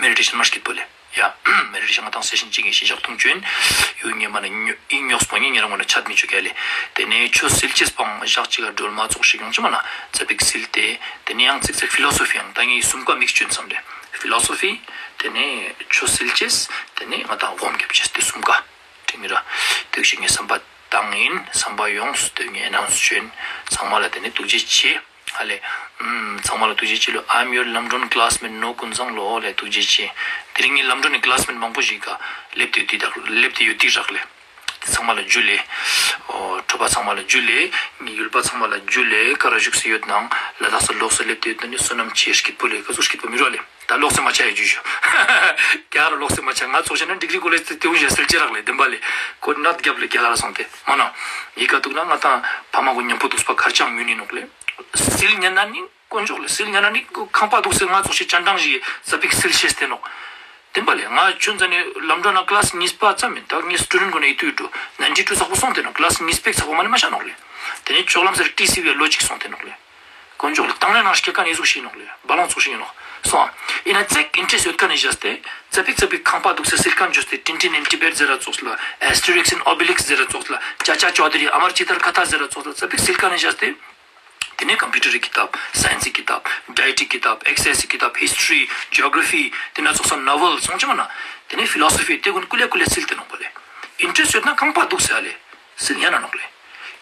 མེ་ཌི་ཊེ་ཤན་མ་སྐྱིད་པོ་ལེ། ཡ། མེ་ཌི་ཊེ་ཤན་ང་ཏང་སེ་ཤན་གཅིག་གི་ཞིག་བཞག་ཐུང་ཅོ་ཡིན། ཡུལ་ངེས་མ་ནི་ཉོ་ཨིན་ཉོགས་པོ་ངེས་ཉེ་རང་ངོ་ན་ཆད་མི་ཆོག་ག་ལེ། དེ་ནས་ཆོས་སིལ་ཅེས་པོའང་ཞག་གཅིག་ག་སྒྲོལ་མ་ཙོགས་ཤིག་ཡོང་ཅི་མ་ན་ཙ་པིག་སིལ་ཏེ། དེ་ནས་ཡང་ཙིག་ཙིག་ཕི་ལོ་སོ་ཕི་ཡང་ད་ངས་གསུམ་ཀ་མིག་སི་ཅོ་ཡིན་བསམ་ཏེ། ཕི་ལོ་སོ་ཕི། དེ་ནས་ཆོས་སིལ་ཅེས། དེ་ནས་ང་ཏང་སྒོམ་རྒྱབ་ཅེས་དེ་གསུམ་ཀ། དྲི་མི་ར། དེ་ཞིག་ངས་བསམ་པ་བཏང་ཡིན། བསམ་པ་ཡོངས་སུ་དོན་ངེས་ནང་སུ་ཅོ་ཡིན། ཚང་མ་ལ་དེ་ནས་ཐུགས་རྗེ་ཆེ། ཧ་ལེ། ཨམ། ཚང་མ་ལ་ཐུགས་རྗེ་ཆེ་ལོ། I'm your ལམ་སྒྲོན་ཀླཱས་མེཊ་ནོ་ཀུན་བཟང་ལོ་ལེ། ཐུགས་རྗེ་ཆེ། དེ་རིང་ངའི་ལམ་སྒྲོན་ནི་ཀླཱས་མེཊ་མང་པོ་ཞིག་ག་ལེབ་ཏེ་ཡོད་དེ་རག་ལེབ་ཏེ་ཡོད་དེ་རག་ལེ། ཚང་མ་ལ་ཇུ་ལེ། ཨོ། གྲོགས་པོ་ཚང་མ་ལ་ཇུ་ལེ། ངའི་ཡུལ་པ་ཚང་མ་ལ་ཇུ་ལེ། ག་རུ་བཞུགས་སེ་ཡོད་ནའང་ལ་དྭགས་སུ་ལོགས་སུ་ལེབ་ཏེ་ཡོད་ན་ནི་བསོད་ནམས་ཆེ། སྐྱིད་པོ་ལེ། ག་ཟུག་སྐྱིད་པོ་མི་རུ་ལེ། ད་ལོགས་སེ་མ་ཆ་ཡ་ཇུ་ཞུ། རྒྱ་གར་ལོགས་སེ་མ་ཆ། ང་ཚོགས་ཤེ་ན་ཌིག་རི་ཀོ་ལེཇ་ཏེ་དེ་བོ་ཞིག་སིལ་ཅེས་རག་ལེ་བདེན་པ་ལེ། ཁོ་ནད་རྒྱབ་ལེ་རྒྱ་གར་སོང་སྟེ་མ་ན། ཡི་ག་འདུག་ན་ང་ཏང་ཕ་མ་གུན་མཉམ་པོ་འདུག་པ་གར་ཅང་ཉུལ་ནི་ནོག་ལེ། སིལ་ཉན་ན་ནི་དཀོན་མཆོག་ལེ། སིལ་ཉན་ན་ནི་ཁང་པ་འདུག་སེ་ང་ཚོགས་ཤེ་སྤྱན་དྲངས་ཤིག་ཙ་པིག་སིལ་ཤེས་ཏེ་ནོག། བདེན་པ་ལེ། ང་ཆུན་ཙ་ནི་ལམ་འགྲོ་ན་ཀླཱས་གཉིས་པ་ཙམ་ཡིན། ད་ངའི་སི་ཊུ་ཌེན་གུན་ནི་ཡིད་དུ་ཡིད་དུ་ནའིན་ཊི་ཊུ་ཚག་པོ་སོང་སྟེ་ནོག། ཀླཱས་གཉིས་པའི་ཚག་པོ་མ་ནི་མ་ཤ་ནོག་ལེ། དེ་ནི་ཅོག་ལམ་སེར་ཊི་སི་བི་ལོ་གཅིག་སོང་སྟེ་ནོག་ལེ། དཀོན་མཆོག་ལེ། དང་ལེན་ནང་སྐྱེ་མཁན་ནི་ཟུག་ཤིག་ནོག་ལེ། བ་ལང་ཚོགས་ཤིག་ཡིན་ནོག་སོང་། ཡིན་ན་ཙེག་ཨིན་ཊེ་རེསྚ་ཡོད་མཁན་ནི་བཞག་སྟེ་ཙ་པིག་ཙ་པིག་ཁང་པ་འདུག་སེ་སིལ་མཁན་བཅོས་ཏེ་ཊིན་ཊིན་ཨིན་ཊི་བེཊ་ཟེར་ར་ཙོགས་ལ་ཨེས་ཊེ་རིགས་ཨེན་ཨོ་བི་ལིགས་ཟེར་ར་ཙོགས་ལ་ཅ་ཅ་ཅོ་དི་རི་ཨ་མར་ཅི་ཏར་ཀ་ཐ་ཟེར་ར་ཙོགས་ལ་ཙ་པིག་སིལ་མཁན་ནི་བཞག་སྟེ། དེ་ནས་ཀམ་པིའུ་ཊར་རི་ཀི་ཏབ། སའེན་སི་ཀི་ཏབ། ཌའེཊ་རི་ཀི་ཏབ། ཨེག་སར་སའིཛ་ཀི་ཏབ། ཧིས་ཊོ་རི། ཇི་ཨོ་གྲ་ཕི། དེ་ན་ཙོགས་སོ་ནོ་ཝེལ་སོང་ཅི་མ་ན། དེ་ནས་ཕི་ལོ་སོ་ཕི་དེ་གུན་ཀུ་ལེ་ཀུ་ལེ་སིལ་ཏེ་ནོག་པ་ལེ། ཨིན་ཊེ་རེསྚ་ཡོད་ན་ཁང་པ་འདུག་སེ་ཨ་ལེ། སིལ་ཉན་ན་ནོག་ལེ།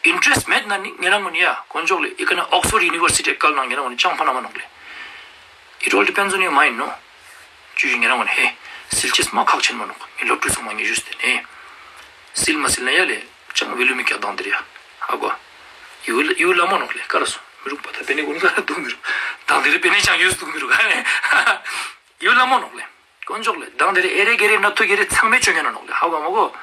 ཨིན་ཊེ་རེསྚ་མེད་ན་ནི་ཉེ་རང་གུན་ནི་ཡ་དཀོན་མཆོག་ལེ། ཨི་ཀ་ནི་ཨོགས་ཕོརཌ་ཡུ་ནི་ཝར་སི་ཊི་བཀལ་ན་ཉེ་རང་གུན་ནི་ཅང་ཕན་མ་ནོག་ལེ། It all depends on your mind, no? ཇུ་ཇུ་ཉེ་རང་གུན་ནི་ཧེ། སིལ་ཅེས་མ་ཁག་ཆེན་མ་ནོག། ངའི་སློབ་ཕྲུག་ཚང་མ་ངས་ཞུས་ཏེ་ནི། སིལ་མ་སིལ་ན་ཡ་ལེ། ཅང་ཝེ་ལུ་མི་ཀྱག་དང་དེ་རེ་ཡ། ཧ་གོ། ཡུལ་ཡུལ་ལ་མོ་ནོག་ལེ། ཀ་ར་སོ་མི་རུག་པ་ད་པེ་ནེ་གུན་ཀ་ར་འདུག་མི་རུག། དང་དེ་རེ་པེ་ནེ་ཅང་ཡུལ་འདུག་མི་རུག་ཨ་ནི། ཡུལ་ལ་མོ་ནོག་ལེ། དཀོན་མཆོག་ལེ། དང་དེ་རེ་ཨེ་རེ་གེ་རེ་ན་ཐུ་གེ་རེ་ཚང་མས་ཅོ་ཉན་ན་ནོག་ལེ། ཧ་གོ་མ་གོ།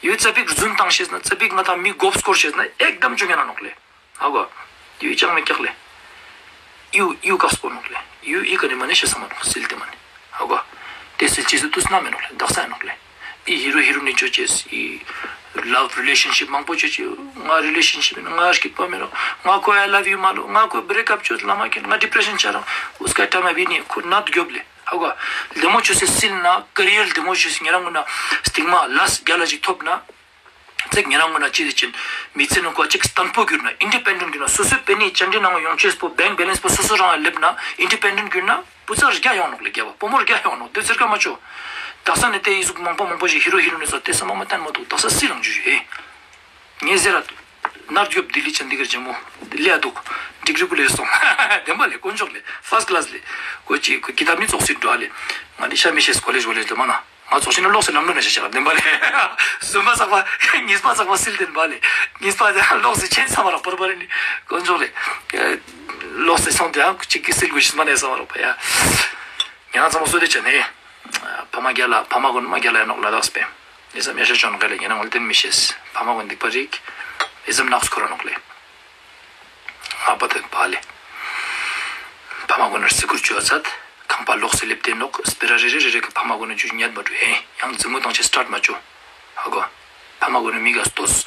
ཡུལ་ཙ་པིག་རྫུན་བཏང་ཤེས་ན། ཙ་པིག་ང་ཏང་མི་མགོ་སྐོར་ཤེས་ན། ཨེག་དམ་ཅོ་ཉན་ན་ནོག་ལེ། ཧ་གོ། ཡུལ་ཅང་མི་ཀྱག་ལེ། ཡུལ་ཡུལ་དཀགས་པོ་ནོག་ལེ། ཡུལ་ཡི་ག་ནི་མ་ནི་ཤེས་ས་མ་ནོག། སིལ་ཏེ་མ་ནི། ཧ་གོ། དེ་སིལ་ཅེས་སི་དུས་ན་མེ་ནོག་ལེ། དག་ས་ཡ་ནོག་ལེ། ཨི་ཧི་རུ་ཧི་རུ་ནི་ཅོ་ཅེས་ཨི། ལབ་རི་ལེ་ཤན་ཤིབ་མང་པོ་ཅོ་ཅེས། ང་རི་ལེ་ཤན་ཤིབ་ཡིན། ང་སྐྱིད་པོ་མི་རུག། ང་ཁོ་ཨའི་ལབ་ཡུ་མ་ལོ། ང་ཁོ་བྲེག་ཨབ་ཅོས། ལ་མ་ཁེན། ང་ཌི་པྲེ་ཤན་ཆ་རང་། ཨུ་སྐད་ཏྲ་མ་བི་ནི་ཁོ་ནད་གྱོབ་ལེ། ཧ་གོ། ལྡེ་མོ་ཅོས་སེ་སིལ་ན་ཀེ་རི་ཡར་ལྡེ་མོ་ཅོས་སེ་ཉེ་རང་ངུན་ན་སྟིང་མ་ལས་རྒྱལ་ལ་ཞིག་ཐོབ་ན། ཙེག་ཉེ་རང་ངུན་ན་ཅི་དེ་ཅིན་མི་ཚེ་ནང་ཁོ་ཅིག་བརྟན་པོ་གྱུར་ན། ཨིན་ཌི་པེན་ཌེན་གྱུར་ན། སོ་སོའི་པེ་ནི་ཅན་དི་ནང་ཡོང་ཅེས་པོ་བེང་བེ་ལེན་སི་པོ་སོ་སོ་རང་ལ་ལེབ་ན། ཨིན་ཌི་པེན་ཌེན་གྱུར་ན། བུ་ཚ་རྒྱ་ཡོང་ནོག་ལེ། རྒྱ་བ་བུ་མོ་རྒྱ་ཡོང་ནོག། དེ་ཚེར་ཀ་མ་ཅོ། དག་ས་ནི་དེ་ཨི་ཟུག་མང་པོ་མང་པོ་ཞིག་ཧི་རོ་ཧི་རོ་ནི་ས་དེ་ས་མ་མ་བསྟན་མ་འདུག། དག་ས་སིལ་ལང་ཇུ་ཧེ། ངས་ཟེར་ར་དུག། ནར་རྒྱོབ་ལྡི་ལི་ཅན་དི་གར་ཇེ་མོ་ལེ་ཡ་དུག། ཌིག་རི་ཀུ་ལེ་སོང་། བདེན་པ་ལེ། དཀོན་མཆོག་ལེ། ཕར་སི་ཀ་ལཱས་ལེ། ཀོ་ཅི་ཀི་ཏབ་ནི་ཙོགས་སི་འགྲོ་ལེ། ང་ནི་ཤ་མི་ཤེས། ཀོ་ལེཇ་ཝོ་ལེཇ་ལེ་མ་ན། ང་ཙོགས་ཤིག་ན་ལོགས་སེ་ལམ་ལུགས་ན་ཤ་ཤ་ར་བདེན་པ་ལེ། གསུམ་པ་ཚག་པ་གཉིས་པ་ཚག་པ་སིལ་བདེན་པ་ལེ། གཉིས་པ་དེ་ལོགས་སེ་ཆེན་ཚ་མ་ར་པར་པར་ནི་དཀོན་མཆོག་ལེ། ལོགས་སེ་སོང་དེ་ཡང་ཅིག་གི་སིལ་དགོས་ཤེས་མ་ནས་ས་མ་ར་པ་ཡ། ཉེ་རང་ཚང་མ་སོ་དེ་ཆ་ནས། ཕ་མ་རྒྱལ་ལ་ཕ་མ་གུན་མ་རྒྱལ་ལ་ཡ་ནོག་ལ་དྭགས་སི་པེ། ཨི་ཙམ་ཡ་ཤ་ཅོ་ནོག་ག་ལེ། ཉེ་རང་ངོ་ལ་དེན་མི་ཤེས། ཕ་མ་གུན་སྡིག་པ་རིག། ཨི་ཙམ་ནགས་སུ་འཁོར་ར་ནོག་ལེ། ང་པ་དེ་པ་ལེ། ཕ་མ་གུན་ནར་སི་ཀུར་ཅོ་ཚད། ཁང་པ་ལོགས་སེ་ལེབ་དེ་ནོག། སྤེ་ར་རེ་རེ་རེ་རེ་གི་ཕ་མ་གུན་ནི་ཇུ་ཉེད་མ་འགྲོ་ཧེ། ཡང་ཛི་མོ་དང་ཆེ་སི་ཊཱརྚ་མ་ཅོ། ཧ་གོ། ཕ་མ་གུན་ནི་མིག་ག་ལྟོས།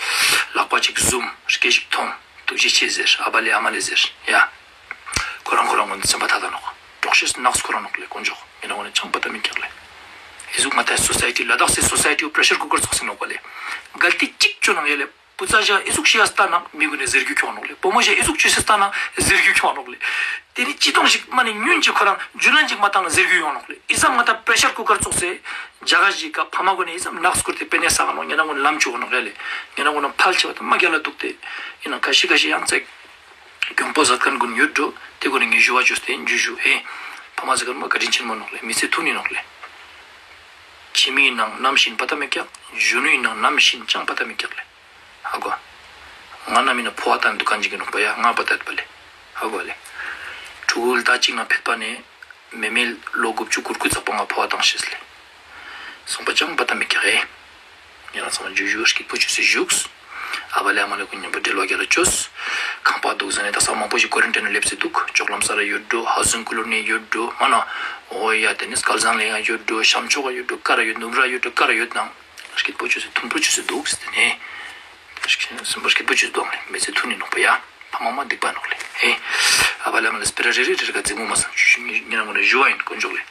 ལག་པ་ཅིག་ཟུམ། སྐད་ཅིག་ཐོང་། ཐུགས་རྗེ་ཆེ་ཟེར། ཨ་བ་ལེ་ཨ་མ་ལེ་ཟེར་ཡ། ཁོ་རང་ཁོ་རང་གུན་ནི་སེམས་པ་ཐད་ད་ནོག། འགྲོགས་ཤེས་ནགས་སུ་འཁོར་ར་ནོག་ལེ་དཀོན་མཆོག། ཉེ་རང་གུན་ནི་ཅང་པ་ཏ་མི་ཀྱག་ལེ། ཨི་ཟུག་ང་ཏང་སོ་སའི་ཊི་ལ་དྭགས་སི་སོ་སའི་ཊི་བོ་པྲེ་ཤར་ཀུ་ཀར་ཙོགས་སེ་ནོག་པ་ལེ། གལ་ཏེ་ཅིག་ཅིག་ཅོ་ནང་ཡ་ལེ། བུ་ཚ་ཞིག་ཨི་ཟུག་ཤིག་ཡ་སྟན་ན་མི་གུན་ནི་ཟེར་རྒྱུ་ཁྱོང་ནོག་ལེ། བུ་མོ་ཞིག་ཨི་ཟུག་ཅོས་སེ་སྟན་ན་ཟེར་རྒྱུ་ཁྱོང་ནོག་ལེ། དེ་ནི་ཅི་ཏོང་ཞིག་མ་ནི་ཉུན་ཅིག་ཁོ་རང་ཇུ་ལན་ཅིག་མ་ཏང་ན་ཟེར་རྒྱུ་ཡོང་ནོག་ལེ། ཨི་ཙམ་ང་ཏང་པྲེ་ཤར་ཀུ་ཀར་ཙོགས་སེ་རྒྱ་གར་ཞིག་ག་ཕ་མ་གུན་ནི་ཨི་ཙམ་ནགས་སྐུར་ཏེ་པེ་ནེ་ས་ག་ནོག། ཉེ་རང་གུན་ལམ་ཅུག་ག་ནོག་ཡ་ལེ། ཉེ་རང་གུན་ཕལ་ཆེ་བ་ཏ་མ་རྒྱལ་ལ་དུག་སྟེ། ཨིན་ན་ཁ་ཤི་ཁ་ཤི་ཡང་ཙེག་གྱོང་པོ་ཟད་ཁན་གུན་ཡོད་འགྲོ། དེ་གུན་ནི་ངས་ཞུ་བ་ཅོས་ཏེ་ཇུ་ཞུ་ཧེ། ཕ་མ་ཟེར་ཁན་མ་བཀའ་དྲིན་ཆེན་མོ་ནོག་ལེ། མི་ཚེ་ཐུང་ནི་ནོག་ལེ། ཁྱིམ་མི་ནང་ནམ་ཤིན་པ་ཏ་མི་ཀྱག། གཞོན་ནུའི་ནང་ནམ་ཤིན་ཅང་པ་ཏ་མི་ཀྱག་ལེ། ཧ་གོ། ང་ན་མི་ན་ཕོ་བ་ཏང་དུག་ཁན་ཅིག་གི་ནོག་པ་ཡ། ང་པ་ཏ་པ་ལེ། ཧ་གོ་ལེ། ཕྲུ་གུ་ལྟ་ཅིག་ན་ཕེད་པ་ནེ་མེ་མེ་ལོ་དགུ་བཅུ་གུར་གུ་ཙག་པ་ང་ཕོ་བ་ཏང་ཤེས་ལེ། སོང་པ་ཅང་པ་ཏ་མི་ཀྱག་ཨེ། ཉེ་རང་ཚང་མ་ཇུ་ཞུ་སྐྱིད་པོ་ཅོས་སེ་ཞུགས། ཨ་བ་ལེ་ཨ་མ་ལེ་གུན་ཉམ་པོ་འབྲེལ་བ་རྒྱལ་ལ་ཅོས། ཁང་པ་དུག་ཟ་ནེ་དག་ས་མང་པོ་ཞིག་ཀོ་རན་ཊིན་ནེ་ལེབས་སེ་དུག། ཅོག་ལམ་ས་ར་ཡོད་འགྲོ། ཧའུ་ཟིང་ཀོ་ལོ་ནི་ཡོད་འགྲོ། མ་ན། འོ་ཡ་དེ་ནི་སྐལ་བཟང་ལེ་ཡང་ཡོད་འགྲོ། ཤམ་ཕྱོགས་ཡོད་འགྲོ། ཀ་ར་ཡོད། ནུབ་ར་ཡོད་འགྲོ། ཀ་ར་ཡོད་ནང་། སྐྱིད་པོ་ཅོས་སེ་ཐུང་པོ་ཅོས་སེ་དུག་ཟེར་ཏེ་ནེ། སེམས་པ་སྐྱིད་པོ་ཅོས་སེ་དུག་ལེ། མི་ཚེ་ཐུང་ནི་ནོག་པ་ཡ། ཕ་མ་མ་སྡིག་པ་ནོག་ལེ། ཧེ། ཨ་བ་ལེ་ཨ་མ་ལེ་སྤེ་ར་རེ་རེ་རེ་རེ་ག་ཛི་མོ་མ་སང་ཅུ་ཅུ་ཉེ་རང་གུན་ནི་ཞུ་བ་ཡིན་དཀོན་མཆོག་ལེ།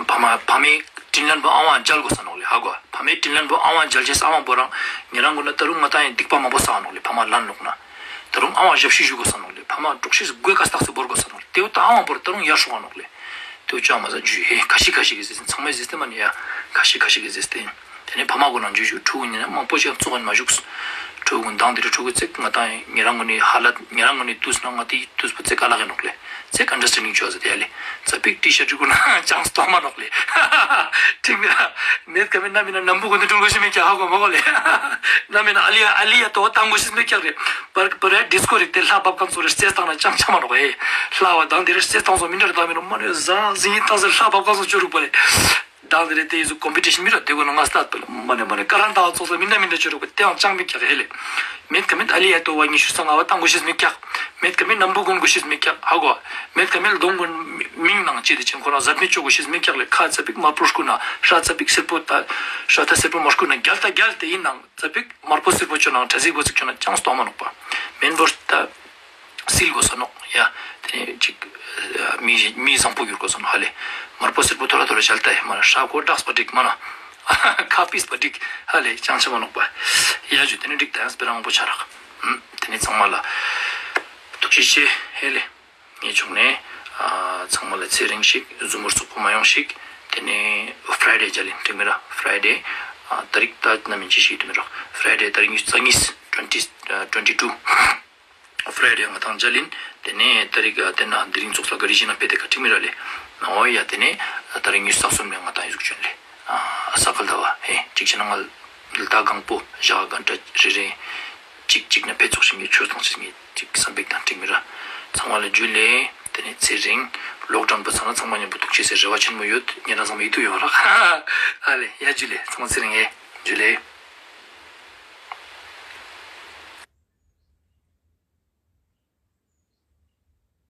ཕ་མ་ཕ་མའི་དྲིན་ལན་པོ་ཨ་ཝང་འཇལ་དགོས་ས་ནོག་ལེ། ཧ་གོ། ཕ་མའི་དྲིན་ལན་པོ་ཨ་ཝང་འཇལ་ཅེས་ཨ་ཝང་པོ་རང་ཉེ་རང་གུན་ན་ད་རུང་ང་ཏང་ཡང་སྡིག་པ་མང་པོ་བསགས་ནོག་ལེ། ཕ་མ་ལན་ལོག་ན། ད་རུང་ཨ་ཝང་ཞབས་ཕྱི་ཞུ་དགོས་ས་ནོག་ལེ། ཕ་མ་འགྲོགས་ཤེས་སི་མགོའི་ཀ་སྟག་སེ་བོར་དགོས་ས་ནོག་ལེ། དེ་བོ་ད་ཨ་ཝང་པོ་རང་ད་རུང་ཡར་སོང་ང་ནོག་ལེ། དེ་བོ་ཅང་མ་ཟ་ཇུ་ཧེ། ཁ་ཤི་ཁ་ཤི་གི་ཟེར་ཏེ་ཚང་མའི་ཟེར་ཏེ་མ་ནི་ཡ། ཁ་ཤི་ཁ་ཤི་གི་ཟེར་ཏེ། དེ་ནེ་ཕ་མ་གུན་ནང་ཇུ་ཞུ། ཕྲུ་གུ་ཉེ་རང་མང་པོ་ཞིག་ཙོགས་ཨིན་མ་ཞུགས། ཕྲུ་གུ་གུན་དང་དེ་རུ་ཕྲུ་གུ་ཙེག་ང་ཏང་ཉེ་རང་གུན་ནི་ཧ་ལ་ཉེ་རང་གུན་ནི་ཏུས་ན་ང་ཏི་ཏུས་པོ་ཙེག་ཀ་ལ་གི་ནོག་ལེ། ཙེག་ཨན་ཌར་སི་ཊེན་ཌིང་ཅོ་ཟེར་ཏེ་ཡ་ལེ། ཙ་པིག་ཊི་ཤར་ཊི་གུན་ན་ཅང་སྟོང་མ་ནོག་ལེ། ཁྲིག་མི་ར། མེད་ཀ་མེད་ན་མེད་ན་ནམ་བུ་གུན་ཏེ་དྲུལ་དགོས་ཤེས་མེད་ཀྱག། ཧ་གོ་མ་གོ་ལེ། ན་མེད་ན་ཨ་ལི་ཨ་ལི་ཡ་ཏོ་ཏང་དགོས་ཤེས་མེད་ཀྱག་རེ། པར་པར་ཡ་ཌིས་ཀོ་རིག་ཏེ་ལྷ་བབ་ཁན་ཙོགས་རེ་རྩེས་ཏང་ན་ཅང་ཆ་མ་ནོག་ཧེ། ལྷ་བ་དང་དེ་རེ་རྩེས་ཏང་ཙོགས་མི་འདྲ་རེ་ཏང་མི་ནོག། མ་ནེ་ཟང་ཟིང་ཏང་ཟེར་ལྷ་བབ་ཁན་ཙོགས་ཅོ་རུག་པ་ལེ། དང་དེ་རེ་ཏེ་ཡི་ཟུག་ཀོམ་པི་ཊི་ཤན་མི་ར་དེ་གུན་ན་ང་སྟད་པ་ལེ། མ་ནེ་མ་ནེ་ཀ་རན་ཏང་ཙོགས་ལ་མི་འདྲ་མི་འདྲ་ཅོ་རུག་པ་ཏེའང་ཅང་མི་ཀྱག་ཧེ་ལེ། མེད་ཀ་མེད་ཨ་ལི་ཡ་ཏོ་བ་ཉི་ཤུ་རྩ་ལྔ་བ་ཏང་དགོས་ཤེས་མི་ཀྱག། མེད་ཀ་མེད་ནམ་བུ་གུན་དགོས་ཤེས་མི་ཀྱག། ཧ་གོ། མེད་ཀ་མེད་ལྡོང་གུན་མིང་ནང་ཅི་དེ་ཅན་ཁོ་རང་ཟད་མི་ཅོ་དགོས་ཤེས་མི་ཀྱག་ལེ། ཁ་ཙ་པིག་དམར་པོ་སྐུ་ན་ཧྲ་ཙ་པིག་སེར་པོ་ད་ཧྲ་ད་སེར་པོ་མ་སྐུ་ན་རྒྱལ་ད་རྒྱལ་ཏེ་ཨིན་ནང་ཙ་པིག་དམར་པོ་སེར་པོ་ཅོ་ན་ཁྲ་ཟིག་པོ་ཟིག་ཅོ་ན་ཅང་སྟོང་མ་ནོག་པ། མེན་བོར་ད། སིལ་དགོས་ས་ནོག་ཡ། དེ་ནེ་ཅིག་མི་མི་བཟང་པོ་གྱུར་དགོས་ས་ནོག་ཧ་ལེ། དམར་པོ་སེར་པོ་ཐོ་ར་ཐོ་ར་ཞལ་ཏ་ཧེ་མ་ན་ཧྲ་ཁོ་དྲགས་པ་འགྲིག་མ་ན། ཁ་ཕིས་པ་འགྲིག་ཧ་ལེ། ཅང་ཆ་མ་ནོག་པ། ཡ་ཇུ་དེ་ནེ་འགྲིག་ད་ཡང་སྤེ་ར་མང་པོ་ཆ་རག། དེ་ནེ་ཚང་མ་ལ་ཐུགས་རྗེ་ཆེ་ཧེ་ལེ། ངས་ཆུང་ནེ་ཚང་མ་ལ་ཚེ་རིང་ཞིག་ཟུར་མོ་རྩུབ་པོ་མ་ཡོང་ཞིག། དེ་ནེ་ཕ་རའི་ཌེ་མཇལ་ཡིན་འགྲིག་མི་ར། ཕ་རའི་ཌེ་ཏ་རིག་ཏ་ན་མིན་ཅི་ཞིག་ཡོད་མི་ར། ཕ་རའི་ཌེ་ཏ་རིག་ཉི་ཤུ་རྩ་གཉིས། ཊུ་ཝེན་ཊི་ཊུ་ཝེན་ཊི་ཊུ། ཕ་རའི་ཌེ་ང་ཏང་མཇལ་ཡིན། དེ་ནེ་ཏ་རིག་དེ་ན་དེ་རིང་ཚོགས་ལ་ག་རི་ཞིག་ན་ཕེ་ཏེ་ཀ་འགྲིག་མི་ར་ལེ། ན་འོ་ཡ་དེ་ནེ་ཏ་རིག་ཉི་ཤུ་རྩ་གསུམ་ནེ་ང་ཏང་ཡི་ཟུག་བྱོན་ལེ། ས་ག་ཟླ་བ་ཧེ་གཅིག་བྱས་ན་ང་ལ་ད་གང་པོ་ཞག་ག་འདྲ་རེ་རེ་གཅིག་གཅིག་ན་ཕེ་ཚོགས་ཤིག་ངས་ཆོས་བཏང་ཤིག་ངས་གཅིག་བསམ་པའི་དང་འགྲིག་མི་ར། ཚང་མ་ལ་ཇུ་ལེ། དེ་ནེ་ཚེ་རིང་ལོག་དྲན་པོ་ཚང་མ་ཚང་མ་མཉམ་པོ་ཐུགས་རྗེ་ཆེ་རེ་བ་ཆེན་མོ་ཡོད། ཉེ་རང་ཚང་མ་ཡིད་དུ་ཡོང་རག་ཨ་ལེ། ཡ་ཇུ་ལེ། ཚང་མ་ཚེ་རིང་ཨེ། ཇུ་ལེ།